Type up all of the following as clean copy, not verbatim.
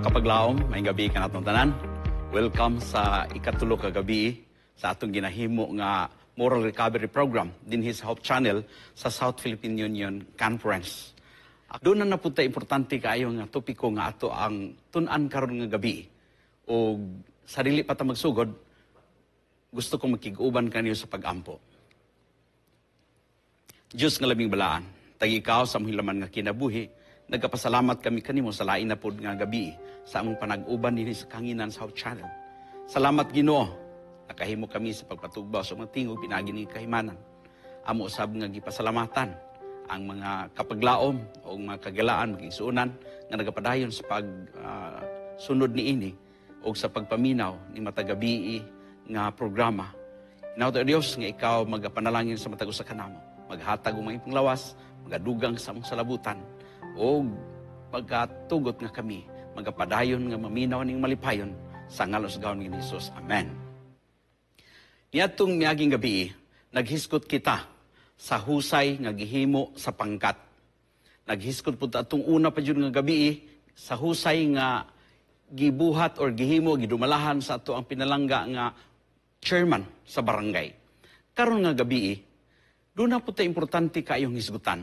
Kapaglaom, maayong gabii kanatong tanan. Welcome sa ikatulo ka gabi sa atong ginahimo nga Moral Recovery Program dinhi sa Hope Channel sa South Philippine Union Conference. Doon na napunta importante kaayo nga topiko nga ato ang tun-an karon nga gabi. O sa dili pa ta magsugod, gusto ko makig-uban kaniyo sa pag-ampo. Diyos nga labing balaan, tag ikaw sa among hilaman nga kinabuhi, nagapasalamat kami kanimo sa lain na pod nga gabi sa among panag-uban dinhi sa kanginan sa Hope Channel. Salamat, Ginoo, nakahimo kami sa pagpatugbaw sa mga tingog pinaagi ning kahimanan. Amo sab nga gipasalamatan ang mga kapaglaom o mga kagilaan, mga igsuonan nga nagapadayon sa pag sunod niini o sa pagpaminaw ni matag gabii nga programa. Hinaot, Dios, nga ikaw magapanalangin sa matag usa kanamo, maghatag og mga panglawas, magadugang sa among salabutan, o pagkatugot nga kami magapadayon nga maminaw ning malipayon sa ngalan sa ni Jesus. Amen. Niadtong miaging gabi, naghisgot kita sa husay nga gihimo sa pangkat. Naghisgot pud atong una pa jud nga gabi sa husay nga gibuhat or gihimo, gidumalahan sa ato ang pinalangga nga chairman sa barangay. Karon nga gabi, doon na po ta importante kaayong hisgutan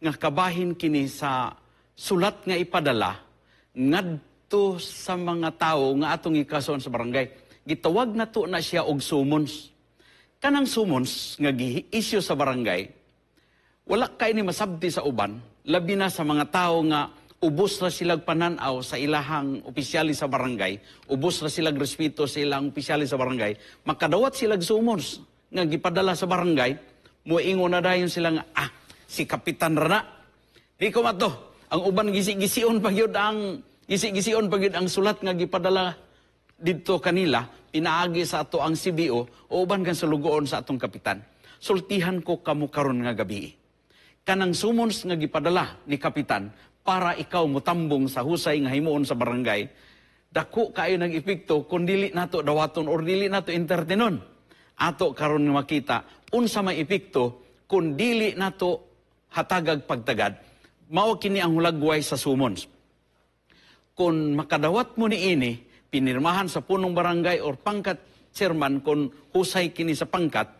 nga kabahin kini sa sulat nga ipadala ngadto sa mga tawo nga atong ikason sa barangay. Gitawag na to na siya og summons. Kanang summons nga gi-issue sa barangay, wala kay ni masabti sa uban, labi na sa mga tao nga ubos ra silang pananaw sa ilahang opisyali sa barangay, ubos ra silang respeto sa ilang opisyali sa barangay, makadawat silang summons nga gipadala sa barangay, moingon na dayon sila nga, "Ah, si kapitan ra na. Di ko mato." Ang uban gisi-gision pa gyud ang sulat nga gipadala didto kanila pinaagi sa ato ang CBO o uban kan sulugoon sa atong kapitan. Sultihan ko kamo karon nga gabi. Kanang summons nga gipadala ni kapitan para ikaw mutambong sa husay nga himuon sa barangay, dako kaayo nag epekto kung dili nato dawaton or dili nato entertainon. Ato karon nga makita unsa may epekto kung dili nato hatagag pagtagad. Mao kini ang hulagway sa summons. Kung makadawat mo ni ini, pinirmahan sa punong barangay or pangkat chairman kung husay kini sa pangkat,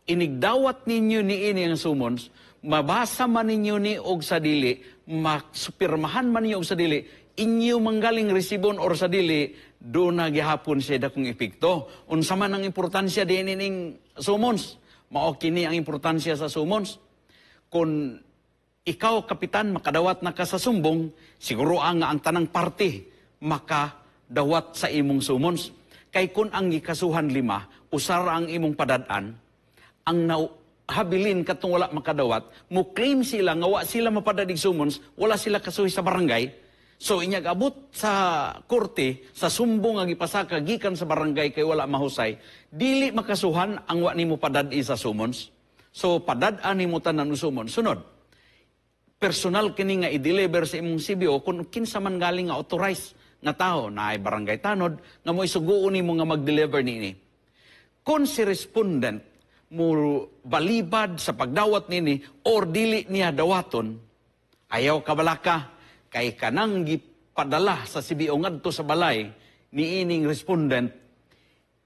inigdawat ninyo ni ini ang summons, mabasa man ninyo ni og sa dili, masupirmahan man ninyo og sa dili, inyo manggaling resibon or sa dili, do na gihapon siya dakong epekto. Unsa man ang importansya din ning summons? Mao kini ang importansya sa summons. Kung ikaw, kapitan, makadawat na ka sa sumbong, siguro ang tanang parte makadawat sa imong summons. Kay kung ang gikasuhan lima, usara ang imong padad-an, ang habilin katong wala makadawat, mo claim sila nga wa sila mapadad-ig summons, wala sila kasuhi sa barangay. So inyag abot sa korte sa sumbong nga gipasaka gikan sa barangay kay wala mahusay, dili makasuhan ang wa nimo padad-i sa summons. So padad-an nimo tanan og summons. Sunod, personal kini nga i-deliver sa imong CBO kung kinsa man galing nga authorized nga tao na ay barangay tanod nga mo isuguon nimo nga mag-deliver niini. Kung si respondent mo balibad sa pagdawat nini or dili niya dawaton, ayaw kabalaka kay kanang gipadala sa CBO ngadto sa balay niining respondent,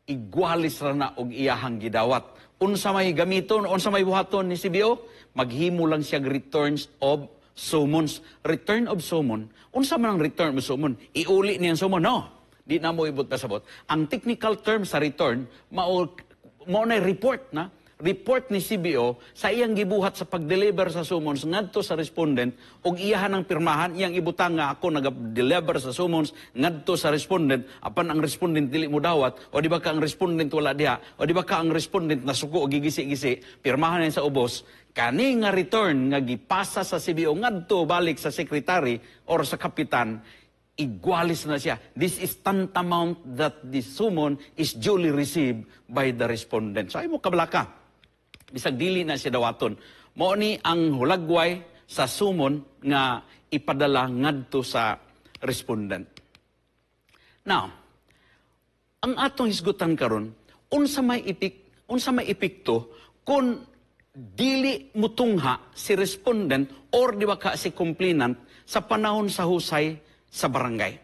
igwalis ra na og iyahang gidawat. Unsa may gamiton, unsa may buhaton ni CBO? Maghimo lang siya returns of summons. Return of summon. Unsa man ang return of summon? Iuli niya ang summon? No. Di na mo ibot pasabot. Ang technical term sa return, mao mao na report na report ni CBO sa iyang gibuhat sa pag-deliver sa summons ngadto sa respondent ug iyahan ang pirmahan, iyang ibutang nga ako nag-deliver sa summons ngadto sa respondent, apan ang respondent dili mo dawat o di ba ka ang respondent wala diha o di ba ka ang respondent nasuko o gigisi-gisi, pirmahan niya sa ubos. Kani nga return nga gipasa sa CBO ngadto balik sa secretary or sa kapitan, igwalis na siya. This is tantamount that the summon is duly received by the respondent. So ay mo kabalaka. Bisag dili na siya dawaton. Mao ni ang hulagway sa summon nga ipadala ngadto sa respondent. Now, ang atong hisgutan karon, unsa may epekto kung dili mutungha si respondent or di ba ka si complainant sa panahon sa husay sa barangay?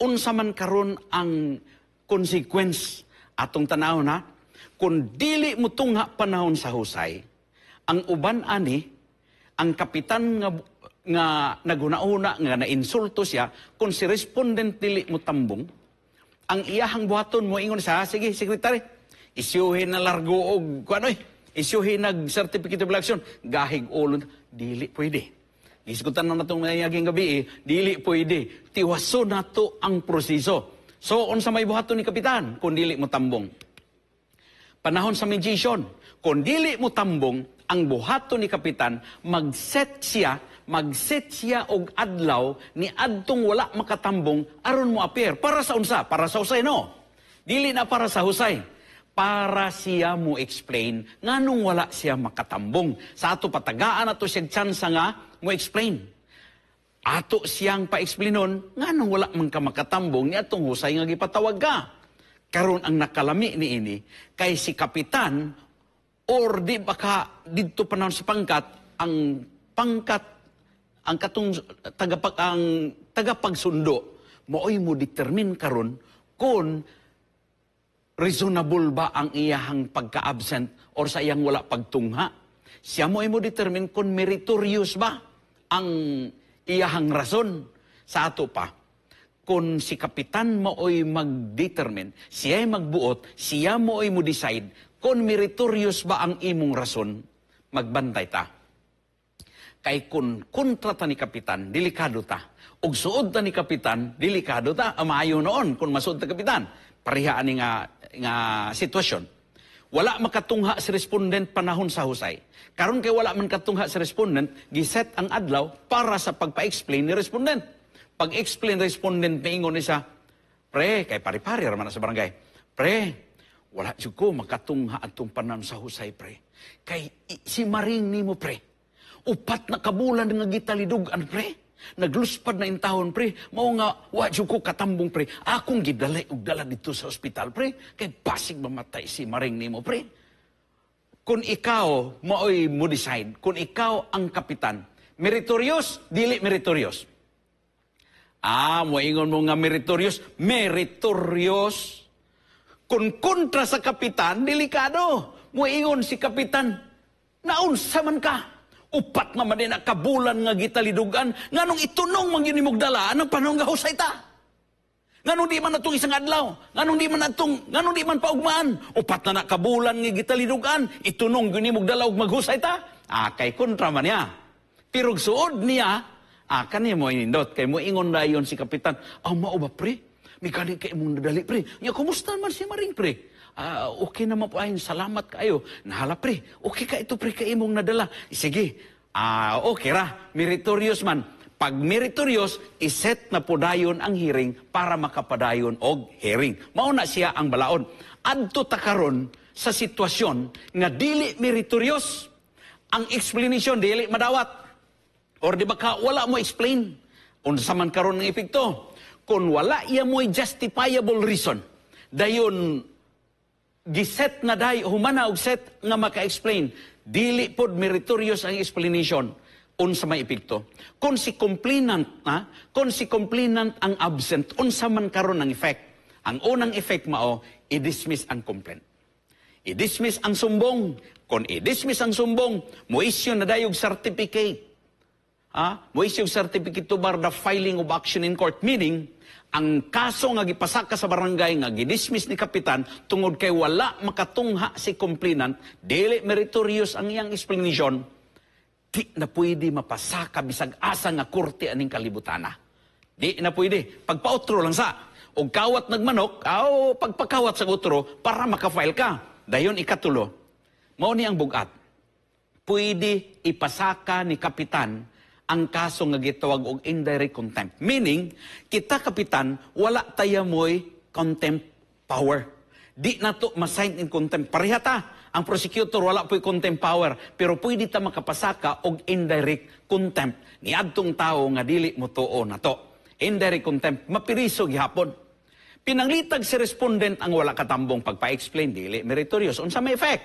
Unsa man karon ang consequence? Atong tanaw na, kung dili mo tungha panahon sa husay, ang uban ani, ang kapitan nga naghuna-huna nga nainsulto siya, kung si respondent dili mo tambong, ang iyahang buhaton, mo ingon sa, "Sige, secretary, isyuhin na largo og kuano eh, isyuhin nag certificate of election, gahig ulon." Dili pwede. Gisgutan na natong mayaging gabi eh, dili pwede. Tiwaso nato ang proseso. So, unsa may buhaton ni kapitan kung dili mo tambong panahon sa mediation? Kung dili mo tambong, ang buhaton ni kapitan, mag-set siya og adlaw ni adtong wala makatambong aron mo appear. Para sa unsa? Para sa husay, no? Dili na para sa husay. Para siya mo explain nganong wala siya makatambong. Sa ato patagaan ato siya tsansa nga mo explain. Ato siyang pa-explainon nganong wala man ka makatambong ni atong husay nga gipatawag ka. Karon, ang nakalami ni ini kay si kapitan or di baka didto panahon sa pangkat, ang pangkat, ang katong tagapag, ang tagapagsundo maoy mo determine karon kung reasonable ba ang iyahang pagka-absent or sa iyang wala pagtungha. Siya mo mo determine kung meritorious ba ang iyahang rason. Sa ato pa, kung si kapitan maoy mag-determine, siya ay magbuot, siya mo ay mo decide kung meritorious ba ang imong rason, magbantay ta. Kay kung kontra ta ni kapitan, delikado ta. Ug suod ta ni kapitan, delikado ta. Maayo noon kung masuod ta kapitan. Pareha ani nga sitwasyon. Wala makatungha si respondent panahon sa husay. Karon kay wala man katungha si respondent, giset ang adlaw para sa pagpa-explain ni respondent. Pag-explain respondent, miingon ni siya, "Pre," kay pari-pari ra man na sa barangay. "Pre, wala jud ko makatungha atong panahon sa husay, pre. Kay si Maring nimo, pre, 4 na kabulan nga gitalidug-an, pre. Nagluspad na intawon, pre. Mao nga wa jud ko katambong, pre. Akong gidala og dala dito sa ospital, pre. Kay basig mamatay si Maring nimo, pre." Kung ikaw maoy mo decide, kung ikaw ang kapitan, meritorious, dili meritorious? Ah, moingon mo nga meritorious, meritorious. Kung kontra sa kapitan, delikado. Moingon si kapitan, "Naunsa man ka? 4 nga man din na kabulan nga gitalidugan, nganong itunong man gyud nimog dala anang panahon nga husay ta? Nganong di man atong isang adlaw? Nganong di man paugmaan? 4 na na kabulan nga gitalidugan, itunong gyud nimog dala og maghusay ta?" Ah, kay kontra man niya. Pero suod niya, ah, kani mo inindot kay mo ingon dayon si kapitan, "Ah, mao ba, pre? Mikani kay imong nadali, pre. Nya kumusta man si Maring, pre?" "Ah, okay naman po ay, salamat kayo." "Nahala, pre. Okay ka ito, pre, kay imong nadala." Sige. Ah, okay ra. Meritorious man. Pag meritorious, iset na po dayon ang hearing para makapadayon og hearing. Mao na siya ang balaod. Adto ta karon sa sitwasyon nga dili meritorious. Ang explanation dili madawat. Or di ba ka wala mo explain? Unsa man karon ang epekto? Kung wala iya mo'y justifiable reason, dayon giset na day humana og set nga maka-explain, dili pod meritorious ang explanation, unsa may epekto? Kung si complainant na, kung si complainant ang absent, unsa man karon ang effect? Ang unang effect mao i-dismiss ang complaint, i-dismiss ang sumbong. Kung i-dismiss ang sumbong, mo issue na dayog certificate. Ha? Mo issue certificate to bar the filing of action in court. Meaning, ang kaso nga gipasaka sa barangay nga gidismiss ni kapitan tungod kay wala makatungha si complainant, dili meritorious ang iyang explanation, di na pwede mapasaka bisag asa nga korte aning kalibutana. Di na pwede. Pagpautro lang sa. Og kawat nagmanok, aw pagpakawat sa utro para makafile ka. Dayon ikatulo, mao ni ang bugat. Pwede ipasaka ni kapitan ang kaso nga gitawag og indirect contempt. Meaning, kita kapitan, wala taya mo'y contempt power. Di na to ma-cite in contempt. Pareha ta. Ang prosecutor wala po'y contempt power. Pero pwede ta makapasaka og indirect contempt ni adtong tao nga dili mo tuo na to. Indirect contempt, mapiriso gihapon. Pinanglitag si respondent ang wala katambong, pagpa-explain, dili meritorious. Unsa may effect?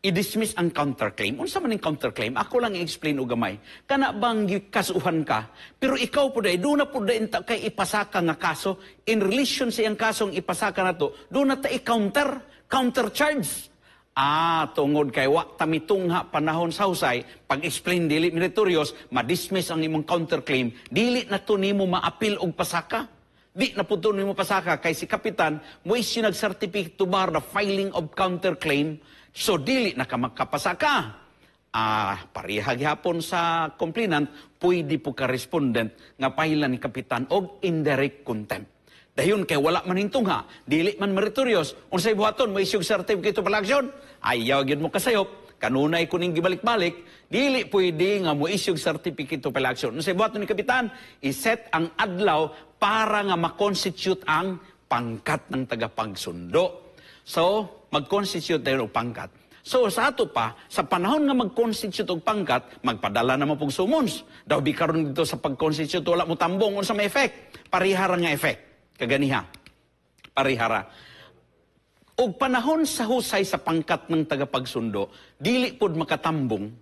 I-dismiss ang counterclaim. Unsa man ning counterclaim? Ako lang i-explain og gamay. Kana bang gikasuhan ka, pero ikaw po dai, duna po dai kay ipasaka nga kaso, in relation sa iyang kasong ipasaka nato, duna ta i-counter, counter charge. Ah, tungod kay wa ta mitungha panahon sa husay, pag-explain dili meritorious, ma-dismiss ang imong counterclaim, dili na to nimo maapil og pasaka. Di na po to nimo pasaka kay si kapitan mo issue nag certificate to bar the filing of counterclaim, so dili na ka makapasaka. Ah, pareha gihapon sa complainant, pwede po ka respondent nga pailan ni kapitan og indirect contempt. Dayon kay wala man hintungha, dili man meritorious, unsay buhaton? Mo issue certificate of action? Ayaw gyud mo kasayop, kanunay kuning gibalik-balik, dili pwede nga mo issue certificate of action. Unsay buhaton ni kapitan? I-set ang adlaw para nga ma-constitute ang pangkat ng tagapagsundo. So, mag-constitute tayo og pangkat. So sa ato pa, sa panahon nga mag-constitute og pangkat, magpadala na mo pog summons. Daw bi karon dito sa pag-constitute wala mo tambong, unsa may effect? Parehara nga effect. Kaganiha. Parehara. Og panahon sa husay sa pangkat ng tagapagsundo, dili pod makatambong.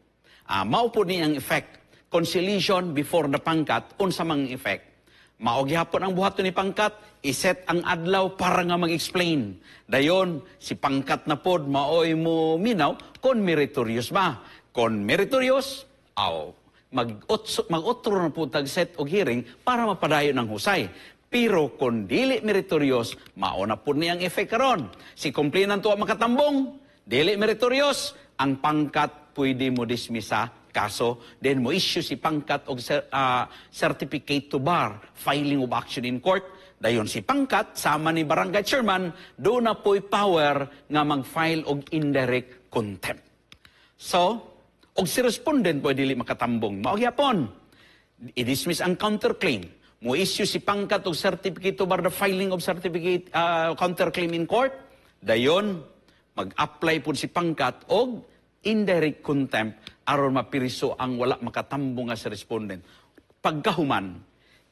Ah, mao pod ni ang effect. Conciliation before the pangkat, unsa mang effect? Mao gihapon ang buhaton ni pangkat, iset ang adlaw para nga mag-explain. Dayon, si pangkat na pod maoy mo minaw kon meritorious ba. Kon meritorious, aw, mag-otro na po tag set og hearing para mapadayon ang husay. Pero kung dili meritorious, mao na po niyang effect karon. Si complainant wa makatambong, dili meritorious, ang pangkat pwede mo dismissa kaso, then mo issue si pangkat og certificate to bar filing of action in court. Dayon si pangkat sama ni barangay chairman do na po'y power nga mag-file og indirect contempt. So, og si respondent po dili makatambong, mao gyapon. I-dismiss ang counterclaim. Mo issue si pangkat og certificate to bar the filing of certificate counterclaim in court. Dayon mag-apply pud si pangkat og indirect contempt aron mapiriso ang wala makatambong nga si respondent. Pagkahuman,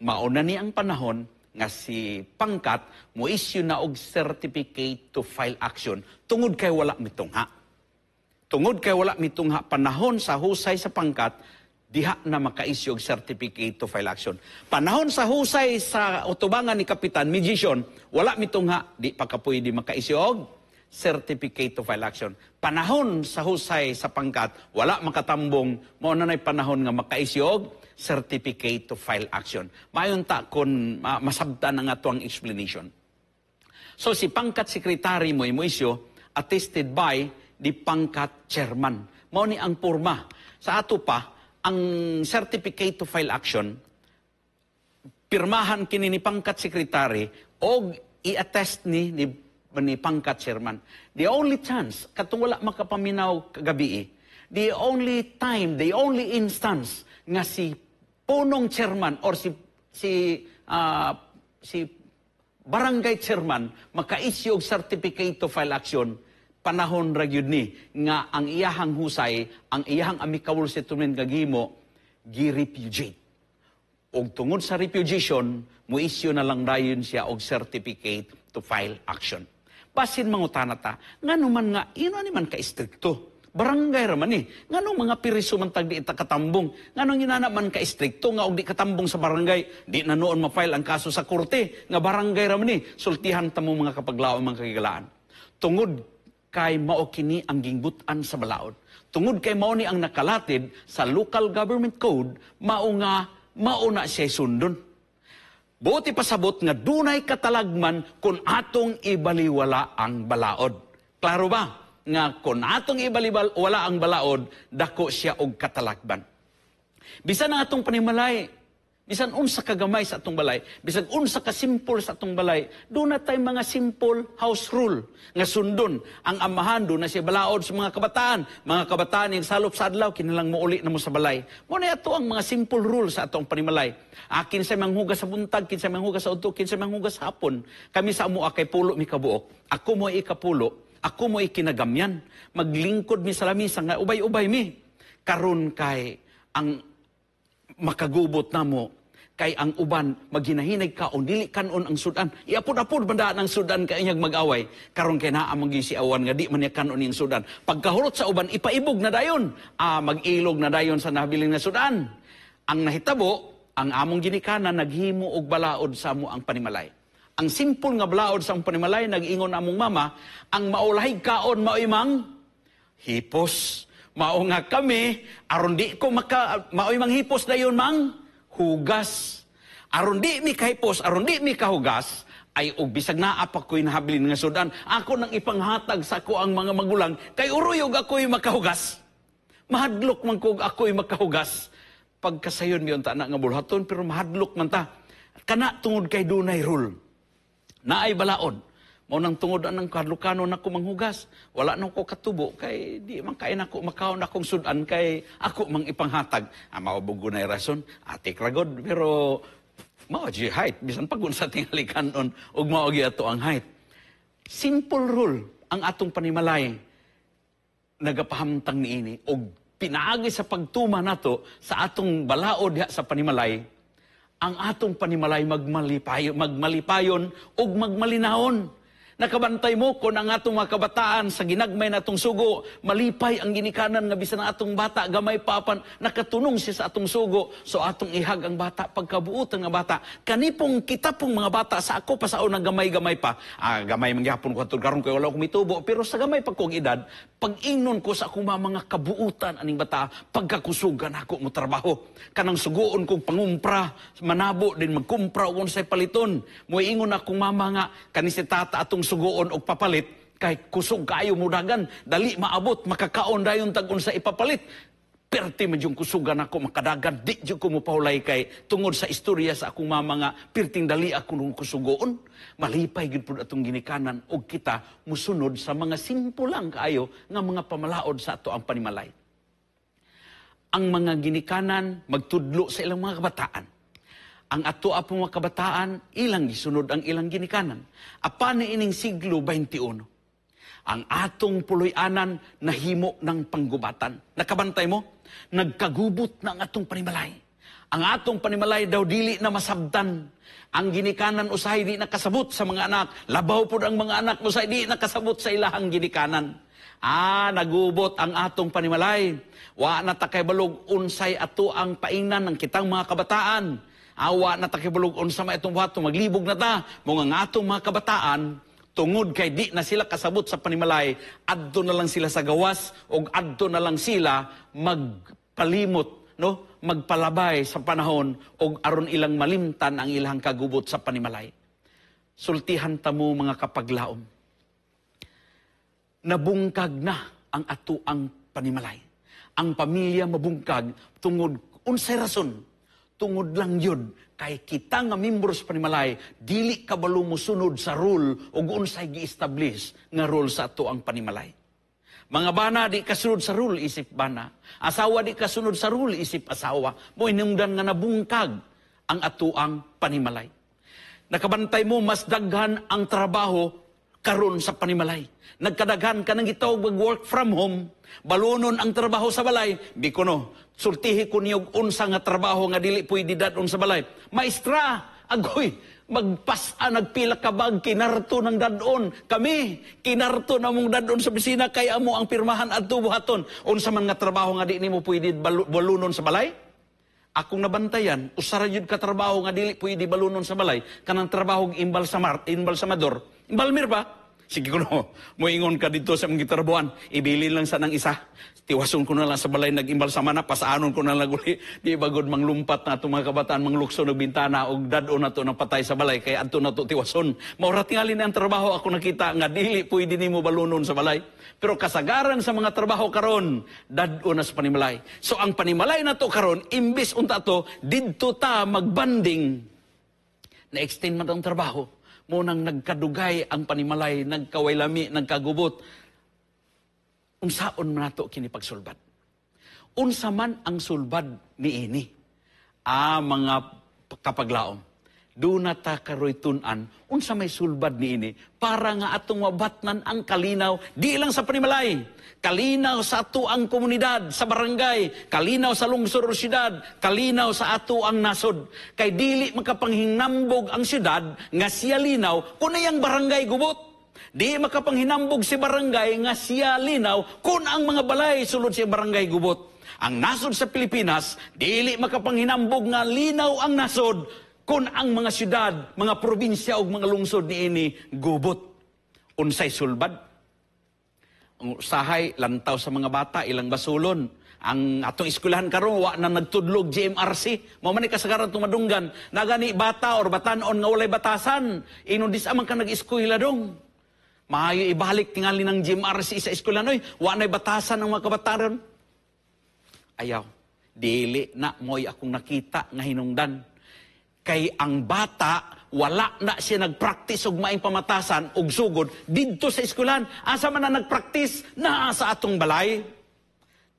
mauna ni ang panahon nga si pangkat mo issue na og certificate to file action tungod kay wala mitungha. Tungod kay wala mitungha panahon sa husay sa pangkat, diha na maka-issue og certificate to file action. Panahon sa husay sa utubangan ni Kapitan Mediation, wala mitungha, di pa ka pwede maka-issue og certificate to file action. Panahon sa husay sa pangkat, wala makatambong, mao na na'y panahon nga maka-issue og certificate to file action. Mayon ta kung masabtan ang ato ang explanation. So si pangkat secretary mo issue attested by the pangkat chairman. Mao ni ang porma. Sa ato pa, ang certificate to file action, pirmahan kini ni pangkat secretary og i-attest ni pangkat chairman. The only chance, katong wala makapaminaw kagabi, the only time, the only instance nga si punong chairman or si barangay chairman maka-issue og certificate to file action, panahon ra gyud ni nga ang iyahang husay, ang iyahang amicable settlement nga gihimo, gi-repudiate. Og tungod sa repudiation, mo issue na lang dayon siya og certificate to file action. Basin mangutana ta, ngano man nga ino ni man ka istrikto? Barangay ra man eh. Ngano mga piriso man tag di ita katambong? Ngano inana man ka istrikto nga og di katambong sa barangay, di na noon ma-file ang kaso sa korte nga barangay ra man eh? Sultihan ta mo, mga kapaglaom, mga kagigalaan. Tungod kay mao kini ang gingbut-an sa balaod. Tungod kay mao ni ang nakalatid sa local government code, mao nga mao na siya sundon. Buot pasabot nga dunay katalagman kung atong ibaliwala ang balaod. Klaro ba? Nga kung atong ibaliwala ang balaod, dako siya og katalagman. Bisan ang atong panimalay, bisan unsa kagamay sa atong balay, bisan unsa ka simple sa atong balay, duna tay mga simple house rule nga sundon. Ang amahan duna siya balaod sa mga kabataan. Mga kabataan yung salop sa adlaw, kinalang mouli na mo sa balay. Mo na ato ang mga simple rule sa atong panimalay. Kinsay manghugas sa buntag, kinsay manghugas sa udto, kinsay manghugas sa hapon. Kami sa amo kay 10 mi kabuok. Ako mo ikapulo, ako mo ikinagamyan. Maglingkod mi sa lamisa nga ubay-ubay mi. Karon kay ang makagubot namo Kay ang uban maghinahinay kaon, dili kanon ang sudan. Iapod-apod man daan ang sudan kay inyag mag-away. Karon kay naa man gyud si awan nga di man niya kanon iyang sudan. Pagkahurot sa uban, ipaibog na dayon. Ah, mag-ilog na dayon sa nabiling na sudan. Ang nahitabo, ang among ginikanan naghimo og balaod sa amo ang panimalay. Ang simple nga balaod sa among panimalay, nag-ingon among mama, ang maulahig kaon maoy mang hipos. Mao nga kami aron di ko maka maoy manghipos dayon mang hugas. Aron di mi kahipos, aron di mi kahugas, ay og bisag naa pa ko'y nahabilin nga sudan, ako nang ipanghatag sa ako ang mga magulang kay uruyog ako'y makahugas. Mahadlok man kog ako'y makahugas. Pagkasayon mi unta na nga bulhaton, pero mahadlok man ta. Kana tungod kay dunay rule. Naay balaod. Mao nang tungod anang kahadlokano nako manghugas. Wala na ko katubo kay di man kay nako makaon akong sudan kay ako mang ipanghatag. Ah, mao ko na rason, atik ragod, pero mao gyud height bisan pag unsa tingali kanon ug mao gyud ato ang height. Simple rule ang atong panimalay nagapahamtang niini og pinaagi sa pagtuma nato sa atong balaod diha sa panimalay, ang atong panimalay magmalipayon, magmalipayon ug magmalinahon. Nakabantay mo kung ang atong mga kabataan sa ginagmay natong sugo, malipay ang ginikanan nga bisan ang atong bata gamay pa apan nakatunong siya sa atong sugo. So atong ihag ang bata pagkabuotan nga bata. Kanipong kita pong mga bata sa ako pa sa unang gamay-gamay pa. Ah, gamay man gyapon ko karon kay wala ko mitubo, pero sa gamay pa kong edad, pag-ingnon ko sa akong mga kabuutan aning bata, pagkakusugan ako mo trabaho. Kanang suguon kong pangumpra, manabo din magkumpra og unsay paliton. Moingon akong mama nga kani si tata atong suguon og papalit kay kusog kaayo mudagan, dali maabot, makakaon dayon tag unsa ipapalit. Perti man yung kusugan ako makadagan, di jud ko mopahulay kay tungod sa istorya sa akong mama nga pirting dali ako nung kusugoon. Malipay gyud pud atong ginikanan og kita musunod sa mga simple lang kaayo nga mga pamalaod sa ato ang panimalay. Ang mga ginikanan magtudlo sa ilang mga kabataan. Ang ato apong mga kabataan, ilang gisunod ang ilang ginikanan. Apan ni ining siglo 21, ang atong puloy-anan nahimo ng panggubatan. Nakabantay mo? Nagkagubot na ang atong panimalay. Ang atong panimalay daw dili na masabtan. Ang ginikanan usahay di nakasabot sa mga anak. Labaw pod ang mga anak usahay di nakasabot sa ilahang ginikanan. Ah, nagubot ang atong panimalay. Wa na ta kay balog unsay ato ang paingnan ng kitang mga kabataan. Awa na ta kay balog unsa may atong buhaton, maglibog na ta. Mga nga atong mga kabataan, tungod kay di na sila kasabot sa panimalay, adto na lang sila sa gawas og adto na lang sila magpalimot, no? Magpalabay sa panahon og aron ilang malimtan ang ilang kagubot sa panimalay. Sultihan ta mo, mga kapaglaom. Nabungkag na ang ato ang panimalay. Ang pamilya mabungkag tungod unsay rason? Tungod lang yun kay kita nga membro sa panimalay dili kabalo mosunod sa rule ug unsay gi-establish nga rule sa ato ang panimalay. Mga bana di kasunod sa rule isip bana. Asawa di kasunod sa rule isip asawa. Mo inungdan nga nabungkag ang ato ang panimalay. Nakabantay mo, mas daghan ang trabaho karon sa panimalay. Nagkadaghan ka ng gitawag mag work from home, balunon ang trabaho sa balay. Bikono, sultihi ko niyog unsa nga trabaho nga dili pwede dadon sa balay. Maestra, agoy, magpas-a nagpila ka bag, kinarto ng dadon. Kami, kinarto na mong dadon sa opisina, kay amo ang pirmahan adto buhaton. Unsa man nga trabaho nga di nimo pwede balunon sa balay? Akong nabantayan, usara yun ka trabaho nga dili pwede balunon sa balay, kanang trabaho imbalsamar, imbalsamador. Imbalmir ba? Sige ko no, moingon ka dito sa mga gitrabuhan, ibilin lang sa nang isa. Tiwason ko na lang sa balay nag-imbalsama na, pasaanon ko na lang uli. Di ba god manglumpat na itong mga kabataan, manglukso ng bintana, og dad-on na to ng patay sa balay, kaya adto na to tiwason. Maura tingali na ang trabaho ako nakita nga dili pwede nimo balunon sa balay. Pero kasagaran sa mga trabaho karon, dad-on na sa panimalay. So ang panimalay na to karon, imbis unta to, didto ta magbanding. Na-extend man ang trabaho. Munang nagkadugay ang panimalay, nagkaway lami, nagkagubot. Unsaon man nato kini pagsulbad? Unsa man ang sulbad niini? Ah, mga kapaglaom. Duna ta karoy tun-an unsa may sulbad niini para nga atong mabatnan ang kalinaw, di lang sa panimalay, kalinaw sa ato ang komunidad, sa barangay, kalinaw sa lungsod o syudad, kalinaw sa ato ang nasod. Kay dili makapanghinambog ang syudad nga siya linaw kung iyang barangay gubot. Di makapanghinambog si barangay nga siya linaw kung ang mga balay sulod sa barangay gubot. Ang nasod sa Pilipinas, dili makapanghinambog nga linaw ang nasod kung ang mga syudad, mga probinsya ug mga lungsod niini gubot. Unsay sulbad? Ang usahay lantaw sa mga bata ilang basulon. Ang atong eskwelahan karon wa na nagtudlog GMRC. Mao man ni kasagaran tumadunggan. Nagani bata or batanon nga walay batasan, inon dis man ka nag-eskwela dong. Maayo ibalik tingali ng GMRC sa eskwelahan oy, wa nay batasan ang mga kabataan. Ayaw. Dili na mo'y akong nakita nga hinungdan. Kay ang bata, wala na siya nagpractice og maing pamatasan og sugod didto sa eskwelahan. Asa man na nagpractice? Naa sa atong balay.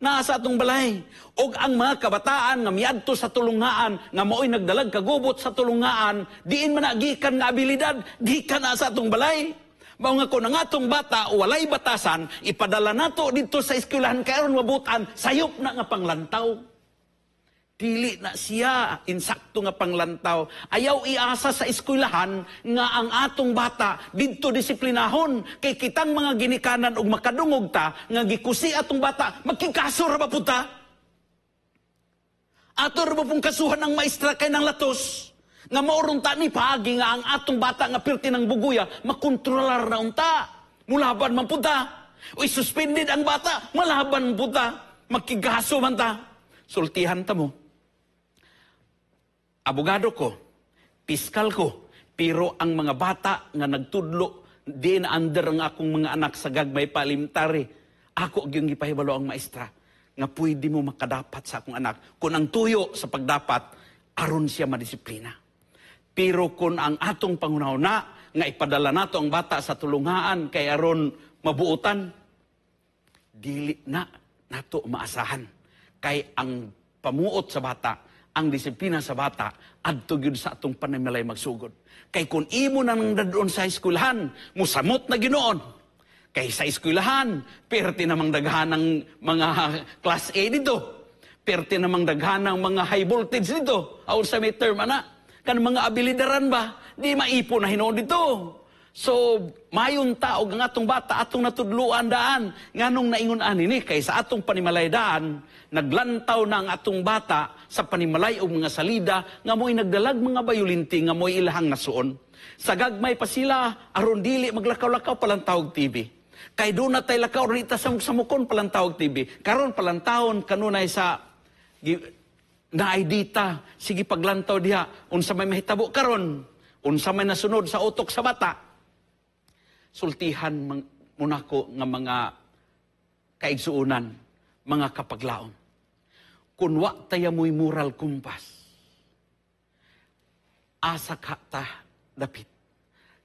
Naa sa atong balay. Og ang mga kabataan nga miadto sa tulungaan, nga mao'y nagdalag kagubot sa tulungaan, diin man na gikan nga abilidad, gikan na sa atong balay. Mao nga kung ang atong bata walay batasan, ipadala nato didto sa eskwelahan kay aron mabutan, sayop na nga panglantaw. Dili na siya insakto nga panglantaw. Ayaw iasa sa eskwelahan nga ang atong bata didto disiplinahon, kay kitang mga ginikanan og makadungog ta nga gikusi atong bata, magkikaso ra ba pud ta? Ato ra ba pong kasuhan ang maestra kay nang latos? Nga maurong ta ni paagi nga ang atong bata nga pirti ng buguya makontrolar na unta. Mulaban man pud ta. Uy, suspended ang bata, malaban man pud ta. Magkigaso man ta. Sultihan ta mo. Abogado ko, piskal ko, pero ang mga bata nga nagtudlo, di na under ang akong mga anak sa gagmay palimtari. Ako gyung gipahibalo ang maestra nga pwede mo makadapat sa akong anak. Kung ang tuyo sa pagdapat, aron siya madisiplina. Pero kung ang atong pangunahuna nga ipadala nato ang bata sa tulungaan kay aron mabuotan, dili na nato maasahan. Kay ang pamuot sa bata, ang disiplina sa bata, adto gyud sa atong panimalay magsugod. Kay kung imo na nang dadon sa eskwelahan, musamot na ginoon. Kay sa eskwelahan, perti namang daghan ng mga class A dito. Perti namang daghan ng mga high voltage dito. Aw sa may term ana. Kan mga abilidaran ba, di maipo na hinuon dito. So, mayon ta og ang atong bata atong natudluan daan nganong naingon ani ni kay sa atong panimalay daan naglantaw na ang atong bata sa panimalay og mga salida nga mo'y nagdalag mga bayulinti nga mo'y ilahang nasuon. Sa gagmay pa sila aron dili maglakaw-lakaw palantawog TV. Kay doon na tay lakaw rita sa samukon palantawog TV. Karon palantawon kanunay sa naay dita sige paglantaw diha unsa may mahitabo karon, unsa may nasunod sa utok sa bata. Sultihan munako nga mga kaigsuonan, mga kapaglaom. Kun wa taya mo'y moral compass, asa ka ta dapit.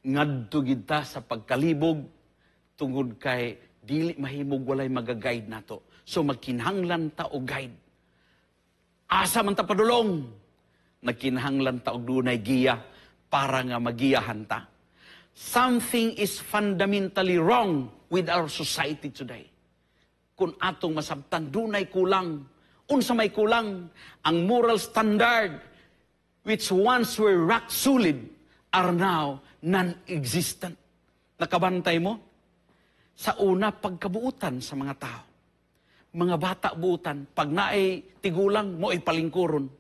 Ngadto gid ta sa pagkalibog tungod kay dili mahimog walay magaguide nato. So magkinahanglan ta og guide. Asa man ta padulong, nagkinahanglan ta og dunay giya para nga magiyahan ta. Something is fundamentally wrong with our society today. Kung atong masabtan, dunay kulang. Unsa may kulang? Ang moral standard, which once were rock solid, are now non-existent. Nakabantay mo? Sa una, pagkabuutan sa mga tao. Mga bata buutan, pag naay tigulang, mo ay palingkuron.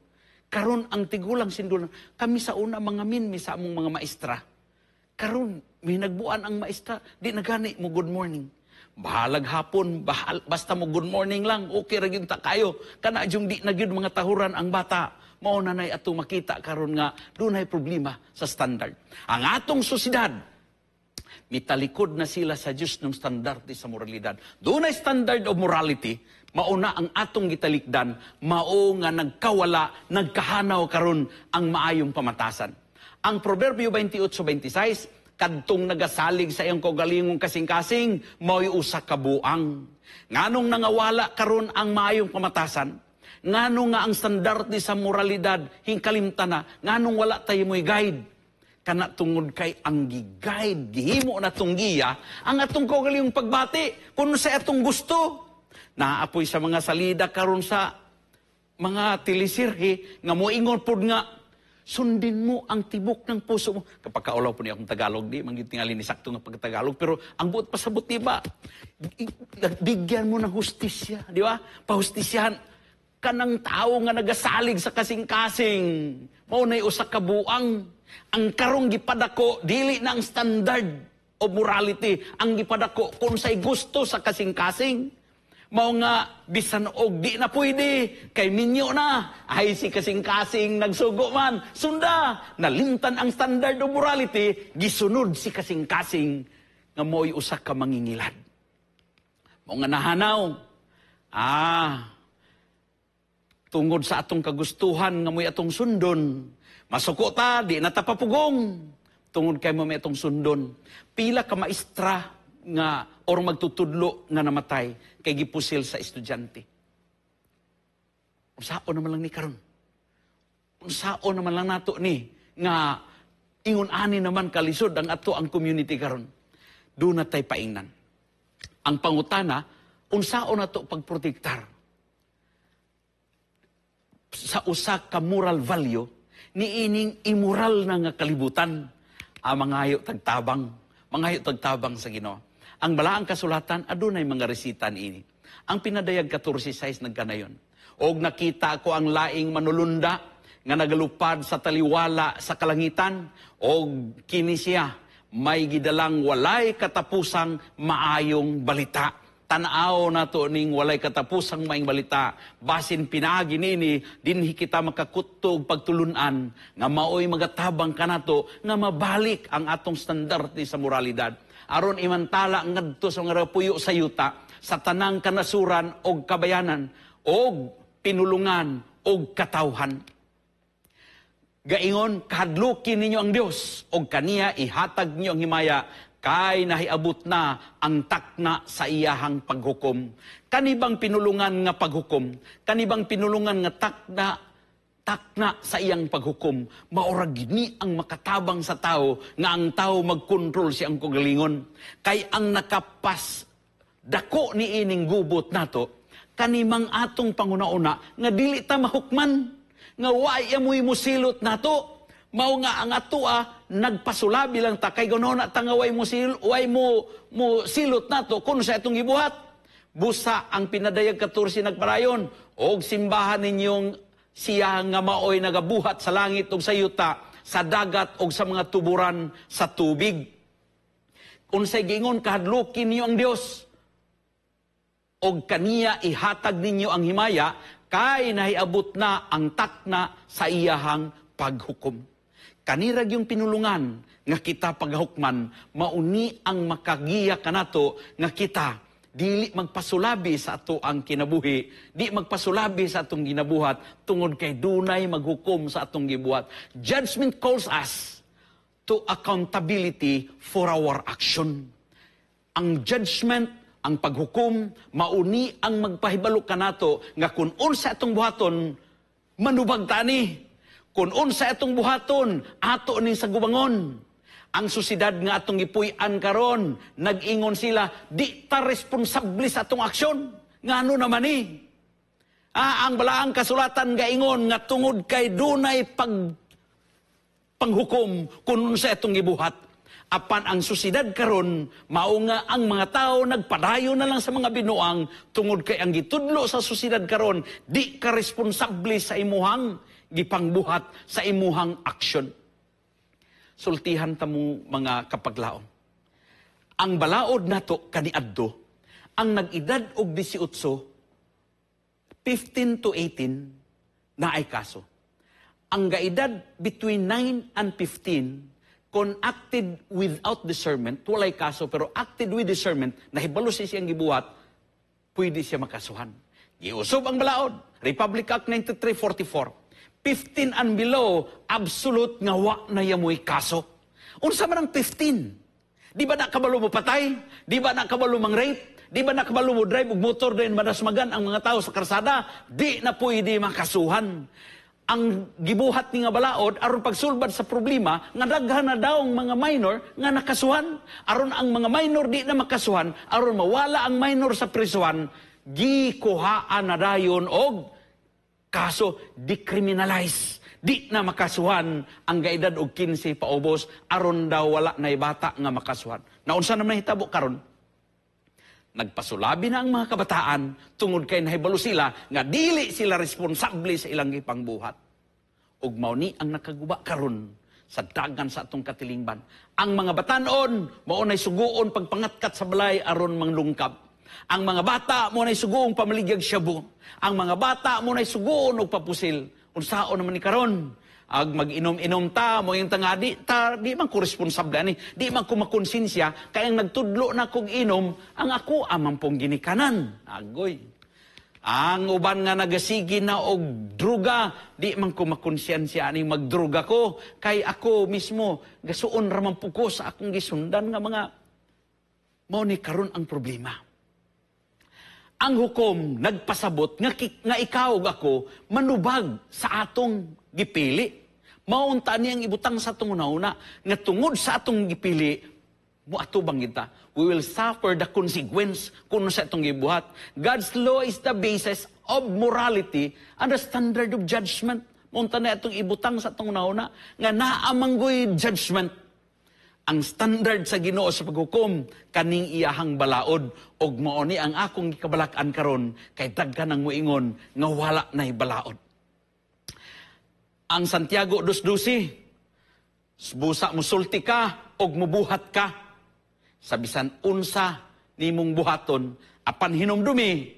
Karon ang tigulang sindulan. Kami sa una, mga minmi sa among mga maestra. Karon may nagbuan ang maestra, di na gani mo good morning. Bahalag hapon, basta mo good morning lang, okay ra gyud ta kayo. Kana jung di na gyud mga tahuran ang bata. Mao na nay atong makita karon nga dunay problema sa standard. Ang atong sosyedad, mitalikod na sila sa Diyos ng standard sa moralidad. Dunay standard of morality, mao na ang atong gitalikdan, mao nga nagkawala, nagkahanaw karon ang maayong pamatasan. Ang Proverbio 28:26, kadtong nagasalig sa iyang kaugalingong kasing-kasing, mao'y usa ka buang. Nganong nangawala karon ang maayong pamatasan? Ngano nga ang standarte sa moralidad hingkalimta na? Nganong wala tayo mo'y guide? Kana tungod kay ang gi-guide, gihimo na tong giya, ang atong kaugalingong pagbati, kung sa atong gusto. Naapoy sa mga salida karon sa mga teleserye nga moingon pod nga sundin mo ang tibok ng puso mo. Kapag kaulaw po niya akong Tagalog, di man gyud tingali ni sakto nga pagtagalog, pero ang buot pasabot, di ba? Bigyan mo ng hustisya, di ba? Pahustisyahan kanang tao nga nagasalig sa kasing-kasing. Mao na'y usa ka buang. Ang karong gipadako, dili na ang standard of morality. Ang gipadako, kung sa'y gusto sa kasing-kasing. Mao nga, bisan og di na pwede, kay minyo na, ay si kasing-kasing nagsugo man, sunda, nalimtan ang standard of morality, gisunod si kasing-kasing, nga mo'y usa ka mangingilad. Mao nga nahanaw, tungod sa atong kagustuhan nga mo'y atong sundon, masuko ta, di na ta papugong, tungod kay mo may atong sundon. Pila ka maestra nga or magtutudlo nga namatay kay gipusil sa estudyante. Unsaon naman lang ni karon? Unsaon naman lang nato ni nga ingon ani naman kalisod ang ato ang community karon? Doon na tay paingnan. Ang pangutana, unsaon nato pagprotektar sa usa ka moral value niining immoral na nga kalibutan? Ang mangayo tagtabang sa Ginoo. Ang balaang kasulatan adunay mga resita niini. Ang Pinadayag 14:6 nagkanayon: "Og nakita ko ang laing manulunda nga nagalupad sa taliwala sa kalangitan, og kini siya may gidalang walay katapusang maayong balita." Tan-aw nato ning walay katapusang maayong balita. Basin pinaagi nini dinhi kita makakutog pagtulunan nga maoy magatabang kanato nga mabalik ang atong standarte sa moralidad. Aron imantala ngadto sa mga puyo sa yuta, sa tanang kanasuran og kabayanan og pinulungan og katawhan. Gaingon, "Kahadluki ninyo ang Dios og kaniya ihatag niyo ang himaya kay nahiabot na ang takna sa iyahang paghukom." Kanibang pinulungan nga paghukom, kanibang pinulungan nga takna, takna sa iyang paghukom, maura gini ang makatabang sa tao nga ang tao magkontrol siyang kaugalingon. Kay ang nakapas dako ni ining gubot nato, kanimang atong panguna-una nga dili ta mahukman, nga waay amoy musilot nato. Mao nga ang atoa nagpasulabi lang ta kay ganoon ta nga way mo mo silot nato kun sa atong gibuhat. Busa ang Pinadayag 14 nagparayon, "Og simbahan ninyong siya nga maoy nagabuhat sa langit ug sa yuta, sa dagat ug sa mga tuburan sa tubig." Unsay giingon? "Kahadlukin ninyo ang Dios og kaniya ihatag ninyo ang himaya kay nahiabot na ang takna sa iyahang paghukom." Kanirag yung pinulungan nga kita paghukman, mauni ang makagiya kanato nga kita dili magpasulabi sa ato ang kinabuhi, di magpasulabi sa atong ginabuhat tungod kay dunay maghukom sa atong gibuhat. Judgment calls us to accountability for our action. Ang judgment, ang paghukom, mauni ang magpahibalo kanato nga kung unsa atong buhaton, manubag tani. Kung unsa atong buhaton, ato ning sagubangon. Ang susidad nga atong gipuy-an karon, nag-ingon sila, di ta responsable sa atong aksyon. Ngano naman ni? Ang balaang kasulatan gaingon nga tungod kay dunay panghukom kung unsa atong gibuhat. Apan ang susidad karon, mao nga ang mga tao nagpadayon na lang sa mga binuang tungod kay ang gitudlo sa susidad karon, di ka responsable sa imuhang gipangbuhat, sa imuhang aksyon. Sultihan ta mo, mga kapaglaom. Ang balaod nato kaniadto, ang nag-edad og 18, 15 to 18, naay kaso. Ang gaedad between 9 and 15, kung acted without discernment, walay kaso, pero acted with discernment, nahibalo siya siyang gibuhat, pwede siya makasuhan. Giusob ang balaod. Republic Act 9344. 15 and below, absolute nga wa na yamoy kaso. Unsa man ang 15? Di ba na kabalo mo patay? Di ba na kabalo mang rape? Di ba na kabalo mo drive og motor din madasmagan ang mga tao sa karsada? Di na pwede makasuhan. Ang gibuhat ni nga balaod aron pagsulbad sa problema nga daghan na daw ang mga minor nga nakasuhan. Aron ang mga minor di na makasuhan, aron mawala ang minor sa prisuhan, gikuhaan na dayon og kaso, decriminalize. Di na makasuhan ang gaedad og 15 paubos aron daw wala na bata nga makasuhan. Naunsa naman nahitabo karon? Nagpasulabi na ang mga kabataan tungod kay nahibalo sila nga dili sila responsable sa ilang gipangbuhat. Ug mao ni ang nakaguba karon sa dagan sa atong katilingban. Ang mga batanon mao nay suguon pagpangatkat sa balay aron manglungkab. Ang mga bata mao nay suguong pamaligyag shabu. Ang mga bata mao nay suguon og papusil. Unsaon naman ni karon? Ag mag-inom-inom ta, mo yung tanga, di, ta, di man ko responsable ani, di man ko makonsensya, kaya ang nagtudlo na kog inom, ang ako amang pong ginikanan. Agoy. Ang uban nga nagasigi na og druga, di man ko makonsensya ani magdruga ko, kay ako mismo, gasuon raman po ko sa akong gisundan nga mga, mao ni karon ang problema. Ang hukom nagpasabot nga ikaw ug ako manubag sa atong gipili. Maunta ni ang ibutang sa atong una nga tungod sa atong gipili, moatubang kita. We will suffer the consequence kung sa atong gibuhat. God's law is the basis of morality and the standard of judgment. Maunta na atong ibutang sa atong una nga naa manggoy judgment. Ang standard sa Ginoo sa paghukom kaning iyahang balaod, ug mao ni ang akong gikabalak-an karon kay daghan ang moingon nga wala nay balaod. Ang Santiago 2:12, busa musulti ka og mubuhat ka sa bisan unsa nimong buhaton, apan hinumdumi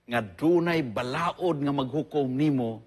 nga dunay balaod nga maghukom nimo,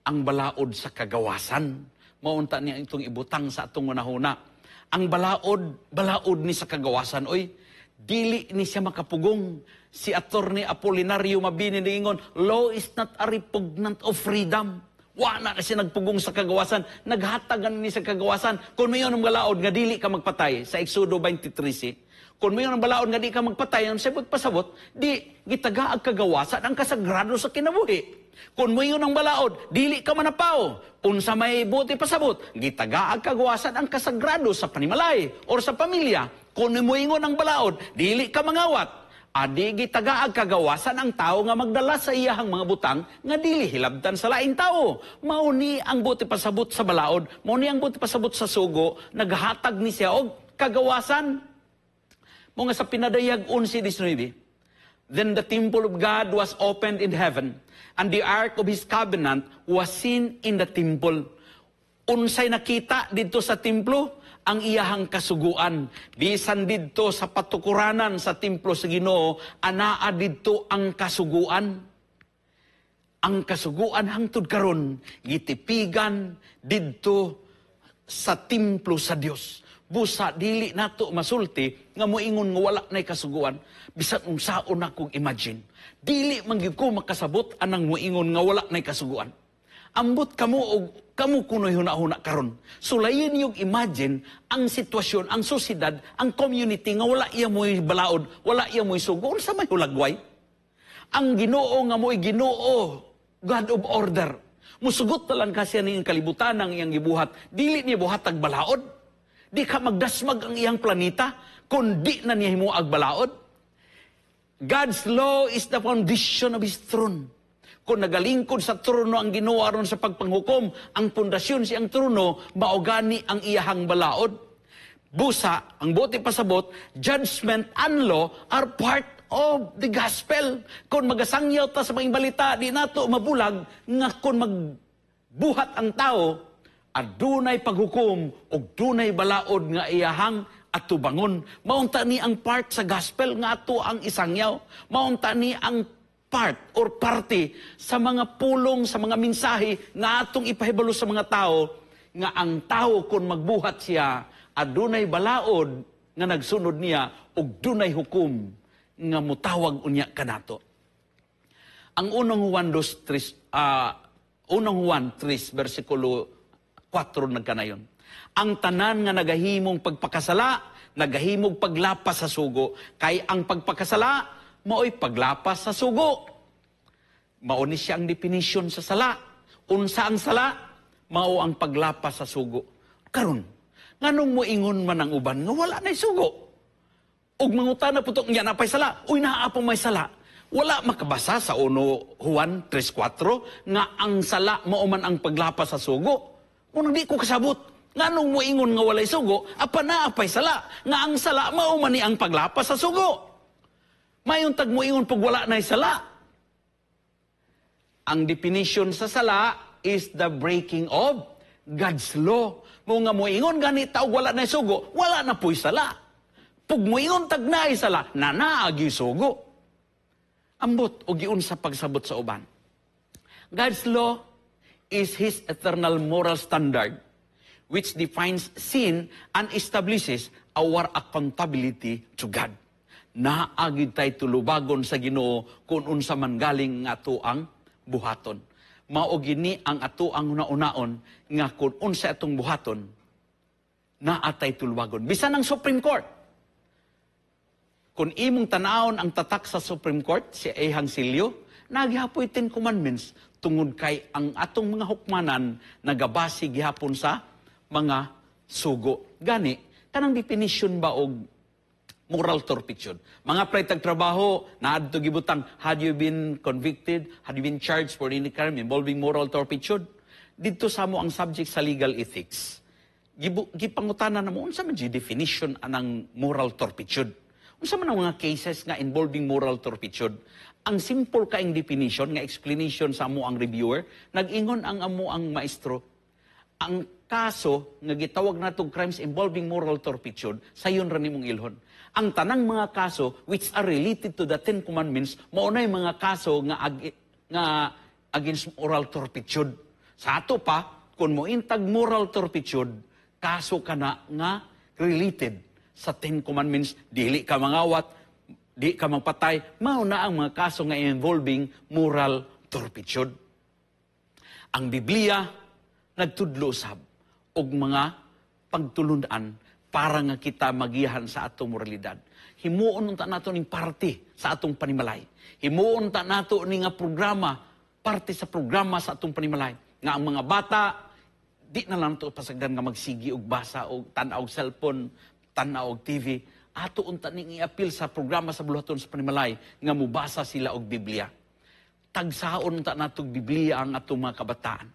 ang balaod sa kagawasan. Maunta niya itong ibutang sa atong hunahuna. Ang balaod, balaod ni sa kagawasan, oy, dili ni siya makapugong. Si Attorney Apolinario Mabini niingon, "Law is not a repugnant of freedom." Wa na kasi nagpugong sa kagawasan, naghatagan ni sa kagawasan. Kung mayon ang balaod nga dili ka magpatay, sa Exodo 23, kung mayon ang balaod nga di ka magpatay, ang sa pagpasabot, di gitaga ang kagawasan ang kasagrado sa kinabuhi. Kung moingon ang balaod, dili ka manapaw. Unsa may buti pasabot, gitaga ang kagawasan ang kasagrado sa panimalay or sa pamilya. Kung moingon ang balaod, dili ka mangawat. Adi gitaga ang kagawasan ang tao nga magdala sa iyahang mga butang nga dili hilabtan sa laing tao. Mao ni ang buti pasabot sa balaod, mao ni ang buti pasabot sa sugo, naghatag ni siya og kagawasan. Mo nga sa Pinadayag 11:19, "Then the temple of God was opened in heaven, and the ark of his covenant was seen in the temple." Unsay nakita didto sa templo? Ang iyahang kasuguan. Bisan didto sa patukuranan sa templo sa Ginoo, anaa didto ang kasuguan. Ang kasuguan hangtod karon gitipigan didto sa templo sa Dios. Busa dili nato masulti nga moingon nga wala nay kasuguan. Bisan unsaon akong imagine, dili man gyud ko makasabot anang moingon nga wala nay kasuguan. Ambot kamo og kamo kunoy huna-huna karon. Sulayin yung imagine ang sitwasyon, ang sosyedad, ang community nga wala iya mo'y balaod, wala iya mo'y sugo, unsa may hulagway? Ang Ginoo nga mo'y Ginoo, God of order. Musugot na lang kasi ning kalibutan ang iyang gibuhat. Dili niya buhatag balaod. Di ka magdasmag ang iyang planeta kung di na niya himuag balaod. God's law is the foundation of His throne. Kung nagalingkod sa trono ang Ginoo aron sa pagpanghukom, ang pundasyon siyang trono, maugani ang iyahang balaod. Busa, ang buti pasabot, judgment and law are part of the gospel. Kung magasangyaw ta sa mga balita, di nato mabulag nga kung magbuhat ang tao, adunay paghukom ug dunay balaod nga iyahang atubangon. Maunta ni ang part sa gospel nga ato ang isangyaw. Maunta ni ang part or parte sa mga pulong, sa mga mensahe nga atong ipahibalo sa mga tao nga ang tao kung magbuhat siya, adunay balaod nga nagsunod niya ug dunay hukom nga mutawag unya kanato. Ang unang Juan 2:3, unang Juan 3 versikulo 4 nagkanayon. Ang tanan nga nagahimong pagpakasala nagahimog paglapas sa sugo, kay ang pagpakasala maoy paglapas sa sugo. Mao ni siya ang definition sa sala. Unsa ang sala? Mao ang paglapas sa sugo. Karon, nganong moingon man ang uban nga wala nay sugo? Og mangutana putok niya, napay sala. Uy, naa pa may sala. Wala makabasa sa 1 Juan 3:4 nga ang sala mao man ang paglapas sa sugo. Kung di ko kasabot, nganong moingon nga walay sugo, apa naa pay sala, nga ang sala mao man ni ang paglapas sa sugo. Mayon tag moingon pag wala nay sala. Ang definition sa sala is the breaking of God's law. Mo nga moingon gani ta og wala nay sugo, wala na po'y sala. Pug moingon tag naay sala, na naagi sugo. Ambot og giunsa pagsabot sa uban. God's law is His eternal moral standard which defines sin and establishes our accountability to God. Naagid tay tulubagon sa Ginoo kung unsa man galing nga ato ang buhaton. Mao gini ang ato ang hunahunaon nga kung unsa atong buhaton, naa tay tulubagon. Bisan ang Supreme Court. Kung imong tanawon ang tatak sa Supreme Court, si Ehang Silyo, nagihapoy Ten Commandments tungod kay ang atong mga hukmanan nagabase gihapon sa mga sugo. Gani, kanang definition ba og moral turpitude? Mga apply tag trabaho, naadto gibutang, "Had you been convicted, had you been charged for any crime involving moral turpitude?" Dito sa mo ang subject sa legal ethics. Gipangutana na mo, unsa man di definition anang moral turpitude? Unsa man ang mga cases nga involving moral turpitude? Ang simple kaing definition, nga explanation sa amo ang reviewer, nag-ingon ang amo ang maestro, ang kaso nga gitawag natong crimes involving moral turpitude, sayon ra nimong ilhon. Ang tanang mga kaso which are related to the Ten Commandments, mao na'y mga kaso nga against moral turpitude. Sa ato pa, kung mointag moral turpitude, kaso kana nga related sa Ten Commandments, dili ka mangawat, di ka magpatay, mao na ang mga kaso nga involving moral turpitude. Ang Biblia nagtudlo sab og mga pagtulunan para nga kita magiyahan sa atong moralidad. Himuon unta nato ning parte sa atong panimalay. Himuon unta nato ni nga programa, parte sa programa sa atong panimalay. Nga ang mga bata, di na lang to pasagdan nga magsigi og basa og tan-aw og cellphone, tan-aw og TV. Ato unta ning iapil sa programa sa buluhaton sa panimalay nga mubasa sila og Biblia. Tagsaon unta natog Biblia ang atong mga kabataan.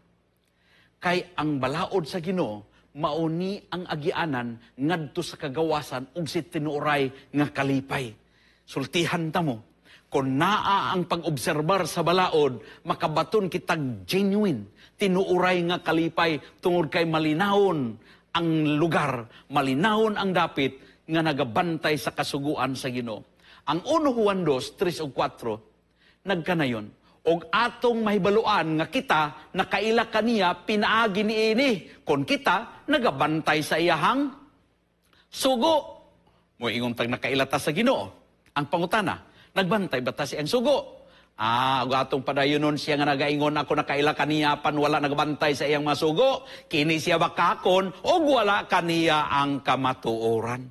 Kay ang balaod sa Ginoo mauni ang agianan ngadto sa kagawasan ug si tinuoray nga kalipay. Sultihan ta mo, kung naa ang pag-obserbar sa balaod, makabaton kitag genuine, tinuoray nga kalipay tungod kay malinawon ang lugar, malinawon ang dapit nga nagabantay sa kasuguan sa Ginoo. Ang 1 Juan 2, 3 ug 4, nagkanayon, og atong mahibaluan nga kita nakaila kaniya pinaagi niini kon kita nagabantay sa iyahang sugo. Moingon tag nakaila ta sa Ginoo. Ang pangutana, nagbantay ba ta sa iyang sugo? Ah, ug atong padayonon siya nga nagaingon ako nakaila kaniya pan wala nagbantay sa iyang mga sugo, kini siya bakakon og wala kaniya ang kamatuoran.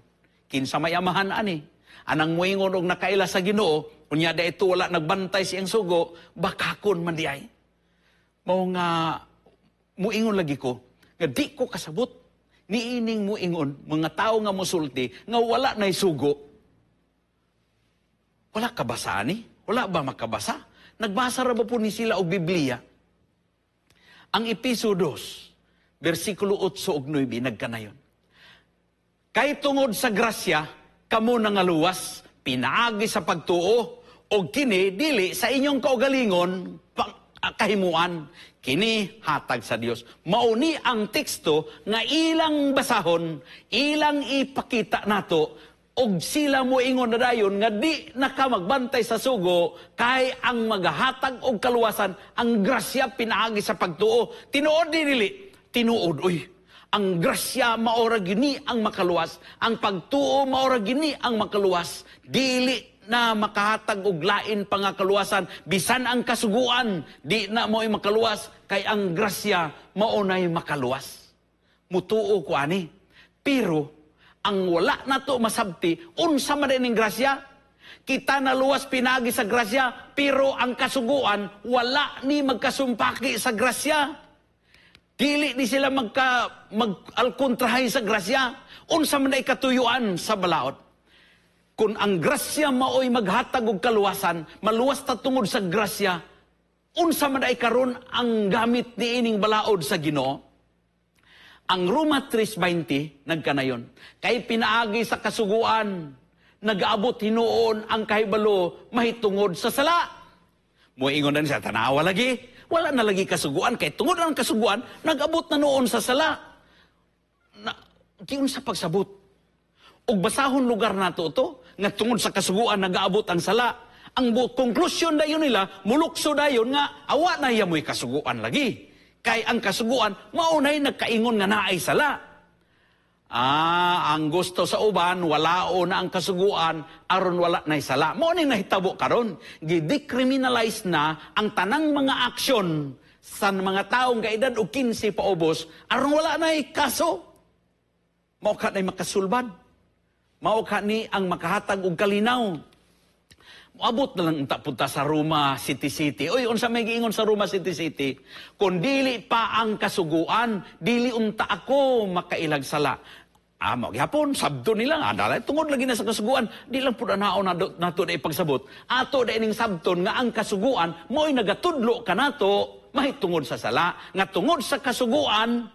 Kinsa may amahan ani? Anang moingon og nakaila sa Ginoo, unya da ito wala nagbantay sa iyang sugo, bakakon man di ay. Mao nga muingon lagi ko nga di ko kasabot niining muingon mga tawo nga mosulti nga wala nay sugo. Wala kabasa ani? Wala ba makabasa? Nagbasa ra ba po ni sila og Biblia? Ang Episo 2, versikulo 8 ug 9 nagkanayon. Kay tungod sa grasya kamo nangaluwas pinaagi sa pagtuo, og kini dili sa inyong kaugalingon kahimuan, kini hatag sa Dios. Mauni ang teksto nga ilang basahon, ilang ipakita nato, og sila moingon na dayon nga di naka magbantay sa sugo, kay ang magahatag og kaluwasan ang grasya pinaagi sa pagtuo. Tinuod di dili? Tinuod oy. Ang grasya maora gini ang makaluwas, ang pagtuo maora gini ang makaluwas. Dili na makahatag og lain pa nga kaluwasan, bisan ang kasuguan di na mo'y makaluwas, kay ang grasya mao nay makaluwas. Mutuo ko ani. Pero Ang wala nato masabti, unsa man ning grasya? Kita naluwas pinaagi sa grasya, pero ang kasuguan wala ni magkasumpaki sa grasya. Dili ni sila mag-alkontrahay sa grasya. Unsa man ay katuyuan sa balaod? Kung ang grasya maoy maghatag og kaluwasan, maluwas ta tungod sa grasya, unsa man ay karon ang gamit niining balaod sa Ginoo? Ang Roma 3:20 nagkanayon. Kay pinaagi sa kasuguan, nagaabot hinuon ang kahibalo mahitungod sa sala. Moingon na siya, tanawa lagi. Wala na lagi kasuguan. Kay tungod ang kasuguan, nag-abot na noon sa sala. Na, giun sa pagsabot. Ug basahon lugar nato to, nga tungod sa kasuguan nagaabot ang sala. Ang konklusyon dayon nila, mulukso dayon nga awa na iya mo'y kasuguan lagi. Kay ang kasuguan, maunay nagkaingon nga naay sala. Ah, ang gusto sa uban, walao na ang kasuguan, aron wala na'y sala. Mao ni nahitabo karon. Gidecriminalize na ang tanang mga aksyon sa mga taong kaedad og 15 paubos, aron wala na'y kaso. Mao ka na'y makasulbad. Mao ka ni ang makahatag og kalinaw. Moabot na lang unta punta sa Roma City City. Uy, unsa may giingon sa Roma City City? Kung dili pa ang kasuguan, dili unta ako makailag sala. Ah, mao gihapon sabto nila nga dala tungod lagi na sa kasuguan, di lang pud anaon nato na ipagsabot. Ato da ining sabton nga ang kasuguan mo'y nagatudlo kanato mahitungod sa sala, nga tungod sa kasuguan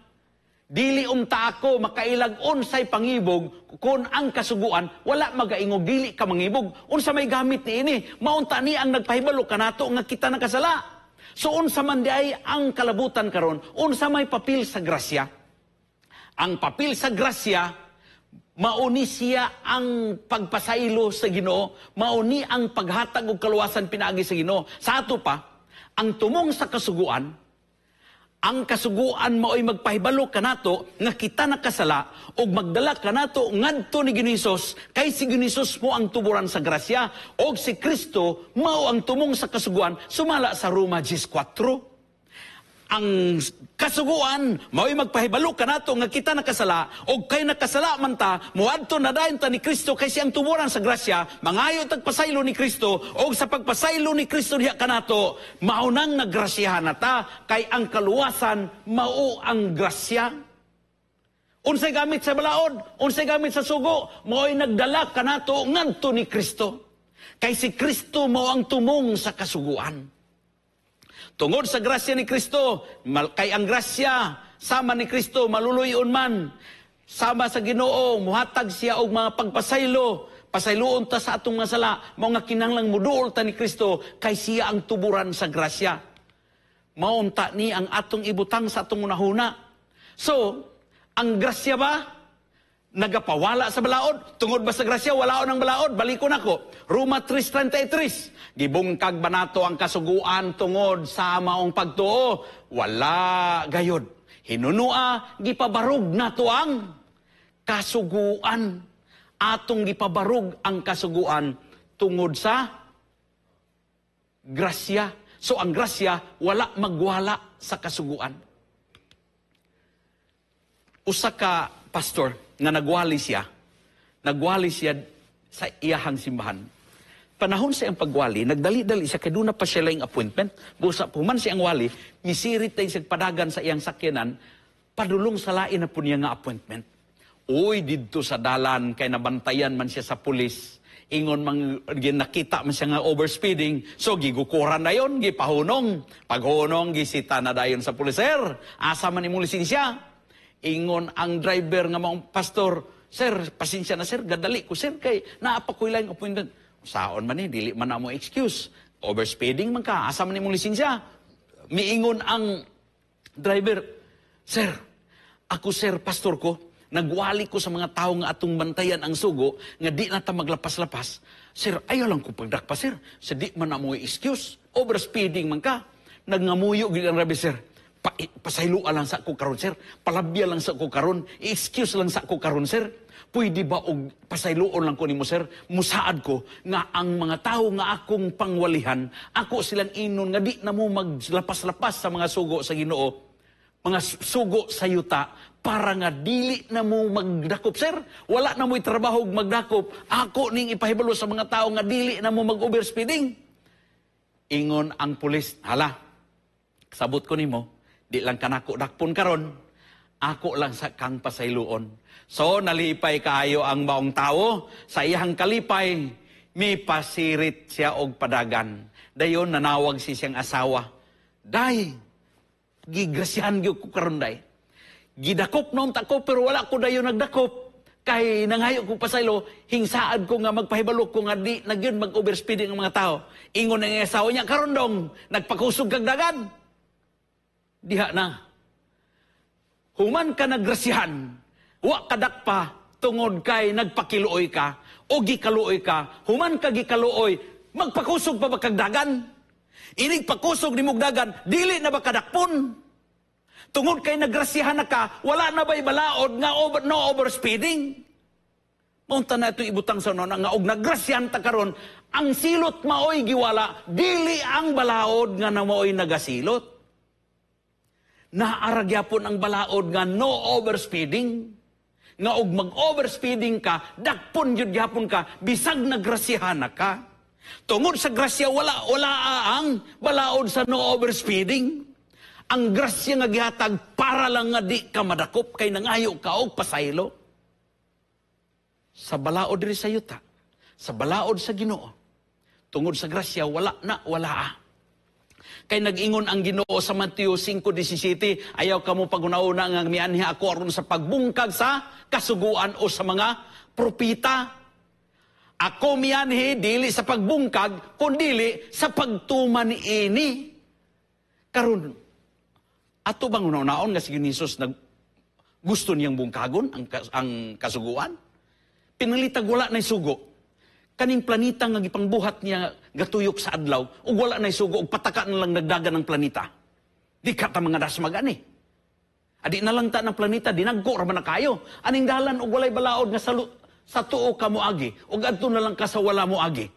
dili unta ako makailag unsay pangibog kung ang kasuguan wala magaingog dili ka mangibog. Unsa may gamit niini? Maunta ni ang nagpahibalo kanato nga kita nakasala. So unsa man diay ang kalabutan karon? Unsa may papel sa grasya? Ang papel sa grasya, mauni siya ang pagpasaylo sa Ginoo, mauni ang paghatag og kaluwasan pinaagi sa Ginoo. Sa ato pa, ang tumong sa kasuguan, ang kasuguan mao'y magpahibalo kanato nga kita nakasala ug magdala kanato ngadto ni Ginoo Hesus, kay si Ginoo Hesus mo ang tuburan sa grasya ug si Kristo mao ang tumong sa kasuguan sumala sa Roma 10:4. Ang kasuguan mao'y magpahibalo kanato nga kita nakasala ug kay nakasala man ta, moadto na dayon ta ni Kristo kay siyang tuburan sa grasya, mangayo tag pasaylo ni Kristo ug sa pagpasaylo ni Kristo diha kanato mao nang nagrasyahan na ta, kay ang kaluwasan mao ang grasya. Unsay gamit sa balaod, unsay gamit sa sugo, mao'y nagdala kanato ngadto ni Kristo. Kay si Kristo mao ang tumong sa kasuguan. Tungod sa grasya ni Kristo, kay ang grasya sama ni Kristo maluluyon man. Sama sa Ginoo, muhatag siya og mga pagpasaylo. Pasayloon ta sa atong mga sala, mao nga kinahanglang muduol ta ni Kristo kay siya ang tuburan sa grasya. Maunta ni ang atong ibutang sa atong hunahuna. So, ang grasya ba nagapawala sa balaod? Tungod ba sa grasya walaon ang balaod? Balikon ako. Roma 3:33. Gibungkag ba nato ang kasuguan tungod sa maong pagtuo? Wala gayod. Hinunua gipabarog nato ang kasuguan. Atong gipabarog ang kasuguan tungod sa grasya. So ang grasya wala magwala sa kasuguan. Usa ka pastor nga nagwali siya sa iyahang simbahan. Panahon sa iyang pagwali, nagdali-dali siya kay duna pa siya laing appointment. Busa puman siya ang wali, misirit tayo siya padagan sa iyang sakyanan, padulong sa lain na po niya nga appointment. Uy, didto sa dalan, kay nabantayan man siya sa pulis. Ingon mang nakita man siya nga overspeeding, so gigukuran na yon, gipahunong. Paghunong, gisita na dayon sa pulis. Sir, asa man imong lisensya? Ingon ang driver nga maong pastor, sir, pasensya na sir, gadali ko sir, kay naa pa ko'y laing appointment. Saon man ni, dili man na mo excuse. Overspeeding man ka, asa man imong lisensya? Miingon ang driver, sir, ako sir, pastor ko, nagwali ko sa mga tao nga atong bantayan ang sugo, nga di na ta maglapas-lapas. Sir, ayaw lang ko pagdakpa sir, sa di man na mo excuse, overspeeding man ka. Nagngamuyo gid ang rabi sir. Pasayloa lang sa ako karon sir, palabya lang sa ako karon, excuse lang sa ako karon sir. Pwede ba og pasayloon lang ko nimo sir? Musaad ko nga ang mga tawo nga akong pangwalihan, ako silang inon nga di na mo maglapas-lapas sa mga sugo sa Ginoo, mga sugo sa yuta, Para nga dili na mo magdakop, sir. Wala na mo'y trabaho magdakop. Ako ning ipahibalo sa mga tao nga dili na mo mag-overspeeding. Ingon ang pulis, "Hala, sabot ko nimo, di lang kanako dakpon karon, ako lang sa kang pasayloon." So nalipay kaayo ang maong tao. Sa iyang kalipay, mi pasirit siya og padagan. Dayon nanawag si siyang asawa. "Day, gigrasyahan gyud ko karon, day. Gidakop noon ta ko pero wala ko dayon nagdakop. Kay nangayo ko pasaylo, hingsaad ko nga magpahibalo ko nga di na gyud mag-overspeeding ang mga tao." Ingon ang asawa niya, "Karon dong, nagpakusog kag dagan." Diha na. Human ka nagrasyahan, wa kadakpa tungod kay nagpakiluoy ka o gikaluoy ka, human ka gikaluoy, magpakusog pa ba kag dagan? Inig pakusog ni dagan, dili na ba kadakpon? Tungod kay nagrasyahan na ka, wala na ba'y balaod nga over, no overspeeding? Munta na ito ibutang sa nona nga og nagrasyahan ta karon, ang silot maoy giwala, dili ang balaod nga na maoy nagasilot. Naara gyapon ang balaod nga no overspeeding. Nga og mag-overspeeding ka, dakpon jud gyapon ka, bisag nagrasyahan na ka. Tungod sa grasya, wala wala ang balaod sa no overspeeding. Ang grasya nga gihatag para lang nga di ka madakop kay nangayo ka og pasaylo. Sa balaod diri sa yuta, sa balaod sa Ginoo, tungod sa grasya wala na wala. Kay nag-ingon ang Ginoo sa Mateo 5:17, "Ayaw kamo paghuna-huna nga mianhi ako aron sa pagbungkag sa kasuguan o sa mga propeta. Ako mianhi dili sa pagbungkag kundili sa pagtuman niini." Karon, ato bang una-unaon nga si Jesus nag gusto niyang bungkagon ang kasuguan? Pinalitag wala na'y sugo. Kaning planeta nga gipangbuhat niya gatuyok sa adlaw, ug wala na'y sugo, ug pataka na lang nagdagan ng planeta. Di ka ta mga dasmag ani. Adi na lang ta ng planeta, dinagko ra man na kayo. Aning dalan ug walay balaod nga sa tuo ka moagi, ug adto na lang ka sa wala moagi.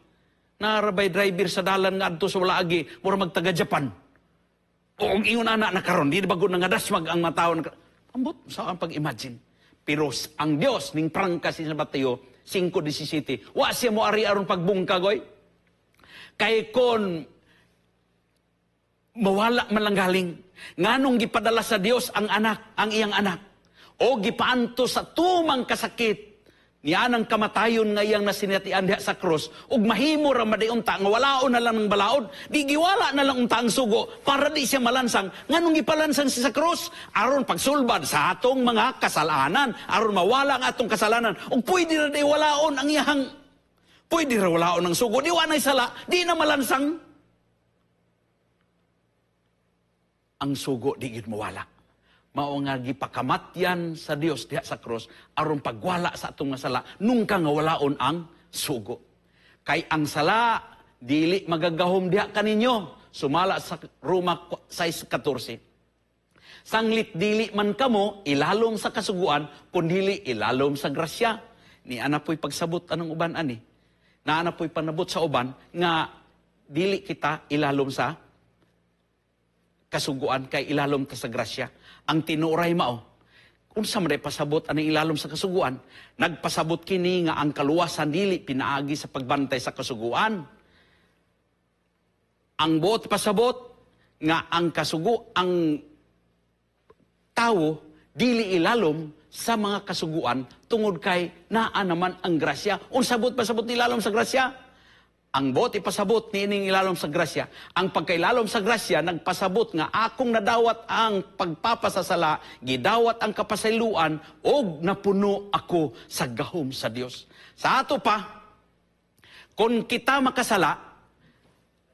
Narabay driver sa dalan nga adto sa wala agi, mura magtaga Japan. O ang ingon ana na karon, di ba gud nga dasmag ang mga tao? Ambot sa ang pag-imagine. Pero ang Dios ning prangka si sa Mateo 5:17, wa siya mo ari aron pagbungkag oy. Kay kon mawala man lang galing, nganong gipadala sa Dios ang anak, ang iyang anak, o gipaanto sa tumang kasakit niya ang kamatayon nga iyang nasinatian diha sa krus, ug mahimo ra madiunta nga walaon na lang ng balaod, di giwala na lang unta ang sugo para di siya malansang. Nganong gipalansang siya sa krus? Aron pagsulbad sa atong mga kasalanan, aron mawala ang atong kasalanan. Ug pwede ra di walaon ang iyang, pwede ra walaon ang sugo, di wa nay sala, di na malansang. Ang sugo di gid mawala. Mao nga gipakamatyan sa Dios diha sa krus aron pagwala sa atong mga sala, nungka nga walaon ang sugo. Kay ang sala dili magagahom diha kaninyo, sumala sa Roma 6:14. Sanglit dili man kamo ilalom sa kasuguan, kundili ilalom sa grasya. Ni ana po'y pagsabot anong uban ani. Naana po'y panabot sa uban nga dili kita ilalom sa kasuguan kay ilalom ta sa grasya. Ang tinuray mao, unsa man pasabot ani ilalom sa kasuguan? Nagpasabot kini nga ang kaluwasan dili pinaagi sa pagbantay sa kasuguan. Ang buot pasabot nga ang kasugu ang tawo dili ilalom sa mga kasuguan tungod kay naa naman ang grasya. Unsa buot pasabot ilalom sa grasya? Ang buot ipasabot niining ilalom sa grasya. Ang pagkailalom sa grasya nagpasabot nga akong nadawat ang pagpapasasala, gidawat ang kapasayloan, og napuno ako sa gahom sa Dios. Sa ato pa, kung kita makasala,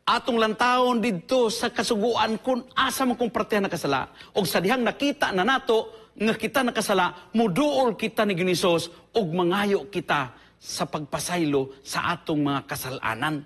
atong lantawon didto sa kasuguan kung asa man kung partehan nakasala, og sa dihang nakita na nato nga kita nakasala, muduol kita ni Ginisos og mangayo kita sa pagpasaylo sa atong mga kasalanan.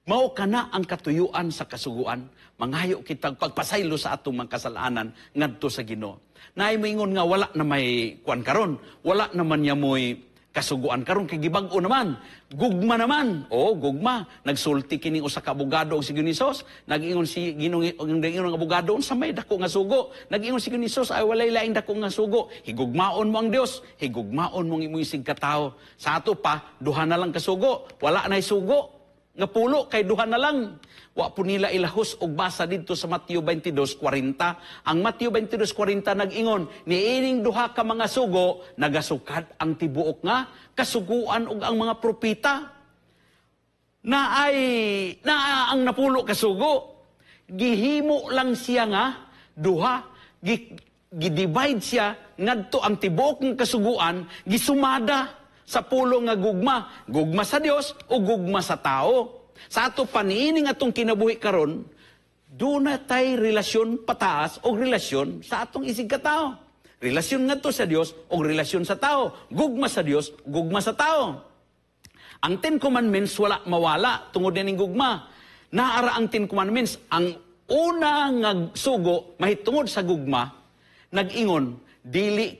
Mao kana ang katuyuan sa kasuguan. Mangayo kita pagpasaylo sa atong mga kasalanan ngadto sa Ginoo. Naay moingon nga wala na may kuan karon, wala naman niya moy Kasuguan karon kay gibag-o naman. Gugma naman. O gugma. Nagsulti kining usa ka abogado og si Ginoong Hesus. Nag-ingon si Ginoong, ang abogado, "Unsa may dako nga sugo?" Nag-ingon si Ginoong Hesus, "Ay walay laing dako nga sugo. Higugmaon mo ang Dios, higugmaon mo ang imong isig katawo." Sa ato pa, duha na lang kasugo. Wala nay sugo nga pulo kay duha na lang. Wa po nila ilahos og basa didto sa Mateo 22:40. Ang Mateo 22:40 nag-ingon, niining duha ka mga sugo nagasukad ang tibuok nga kasuguan ug ang mga propeta. Na ay naa ang napulo ka sugo. Gihimo lang siya nga duha, gi-divide siya ngadto ang tibuok nga kasuguan gisumada sa pulo nga gugma, gugma sa Dios o gugma sa tao. Sa ato paniining atong kinabuhi karon, duna tay relasyon pataas o relasyon sa atong isig katao. Relasyon ngadto sa Dios o relasyon sa tao. Gugma sa Dios, gugma sa tao. Ang Ten Commandments wala mawala tungod nining gugma. Naara ang Ten Commandments, ang una nga sugo mahitungod sa gugma, nag-ingon, dili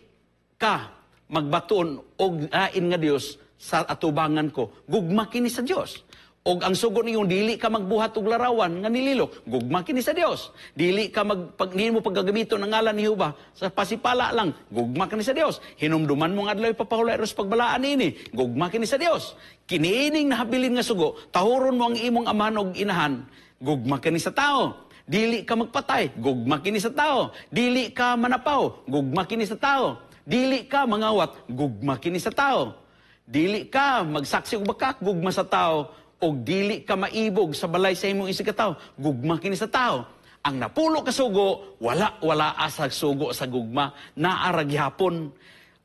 ka magbaton og lain nga Dios sa atubangan ko. Gugma kini sa Dios. Og ang sugo niyo, dili ka magbuhat og larawan nga nililo. Gugma kini sa Dios. Dili ka mag pag dili mo paggagamiton ang ngalan ni Jehova sa pasipala lang. Gugma kini sa Dios. Hinumduman mo ang adlaw ipapahulay aros pagbalaan niini. Gugma kini sa Dios. Kiniining nahabilin nga sugo, tahuron mo ang imong amahan og inahan. Gugma kini sa tao. Dili ka magpatay, gugma kini sa tao. Dili ka manapaw, gugma kini sa tao. Dili ka mangawat, gugma kini sa tao. Dili ka magsaksi og bakak, gugma sa tao. Og dili ka maibog sa balay sa imong isig ka tao, gugma kini sa tao. Ang napulo ka sugo, wala wala asa sugo sa gugma, naara gihapon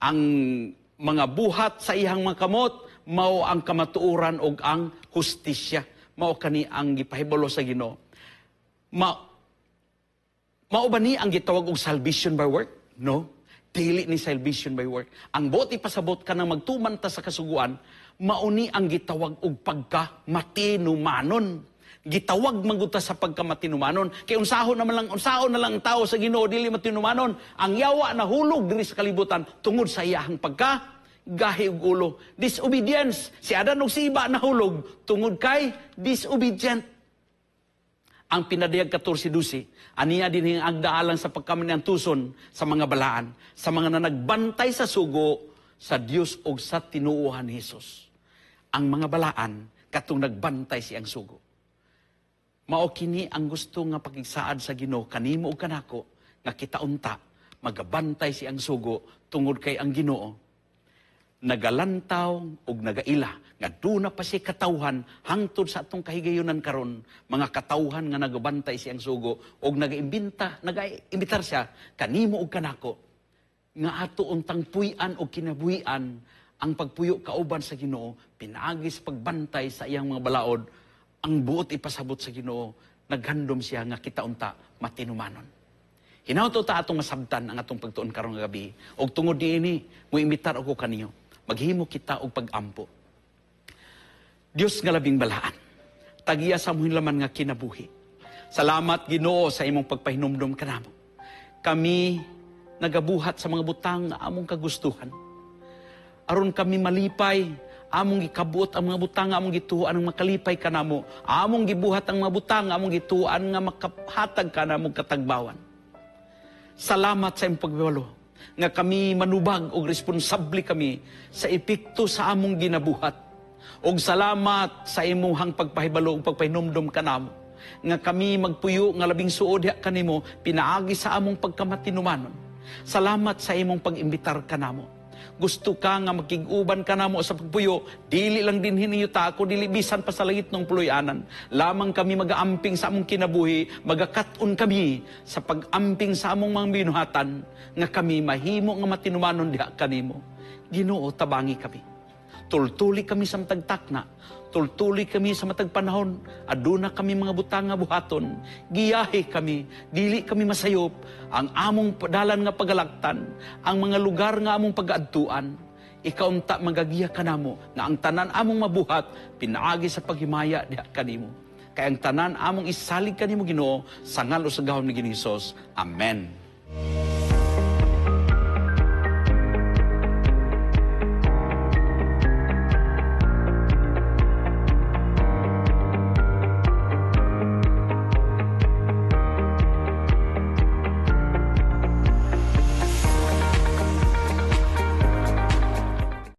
ang mga buhat sa iyang mga kamot, mao ang kamatuoran og ang hustisya. Mao kani ang gipahibalo sa Ginoo. Mao ba ni ang gitawag og salvation by work? No. Dili ni salvation by work. Ang buot ipasabot ka nang magtuman ta sa kasuguan, mauni ang gitawag og pagka matinumanon. Gitawag man gud ta sa pagka matinumanon. Kay unsahon naman lang, unsaon na lang ang tao sa Ginoo dili matinumanon. Ang yawa nahulog diri sa kalibutan tungod sa iyahang pagka gahi og ulo. Disobedience. Si Adan ug si Eva nahulog tungod kay disobedient. Ang pinadayag 14:12, aniya din ang agdaalang sa pagkamanantuson sa mga balaan, sa mga nanagbantay sa sugo sa Dios og sa tinuohan ni Hesus. Ang mga balaan katong nagbantay siyang sugo. Mao kini ang gusto nga pakigsaad sa Ginoo kanimo ug kanako nga kita unta magabantay siyang sugo tungod kay ang Ginoo nagalantaw og nagaila nga duna pa siya katawhan hangtod sa atong kahigayunan karon, mga katawhan nga nagabantay siyang sugo og nagaimbita, nagaimbitar siya kanimo ug kanako nga ato untang puy-an og kinabuhian ang pagpuyo kauban sa Ginoo pinaagi sa pagbantay sa iyang mga balaod. Ang buot ipasabot sa Ginoo, naghandom siya nga kita unta matinumanon. Hinaut ta atong masabtan ang atong pagtuon karong gabi. Og tungod niini, moimbitar ako kaniyo. Maghimo kita og pag-ampo. Dios nga labing balaan, tagiya sa among laman nga kinabuhi. Salamat Ginoo sa imong pagpahinumdom kanamo. Kami nagabuhat sa mga butang nga among kagustuhan. Aron kami malipay, among gikabuot ang mga butang nga among gituoan ang makalipay kanamo. Among gibuhat ang mga butang nga among gituoan nga makahatag kanamo katagbawan. Salamat sa imong pagbalo nga kami manubag og responsable kami sa epekto sa among ginabuhat. Og salamat sa imong pagpahibalo ug pagpahinumdom kanamo nga kami magpuyo nga labing suod diha kanimo pinaagi sa among pagkamatinumanon. Salamat sa imong pag-imbitar kanamo. Gusto ka nga makig-uban kanamo sa pagpuyo, dili lang din hiniyuta ako, dili bisan pa sa langit ng puloy-anan. Lamang kami mag-aamping sa among kinabuhi, magakat-on kami sa pag-amping sa among mga binuhatan, nga kami mahimo nga matinumanon diha kanimo. Ginoo, tabangi kami. Tultuli kami sa matag takna, tultuli kami sa matag panahon, aduna kami mga butang nga buhaton, giyahe kami, dili kami masayop, ang among dalan nga pagalaktan, ang mga lugar nga among pagaadtuan, ikaw unta magagiya kanamo, nga ang tanan among mabuhat, pinaagi sa paghimaya diha kanimo. Kay ang tanan among isalig kanimo Ginoo, sa ngalan sa gahom ni Ginoo Hesus. Amen.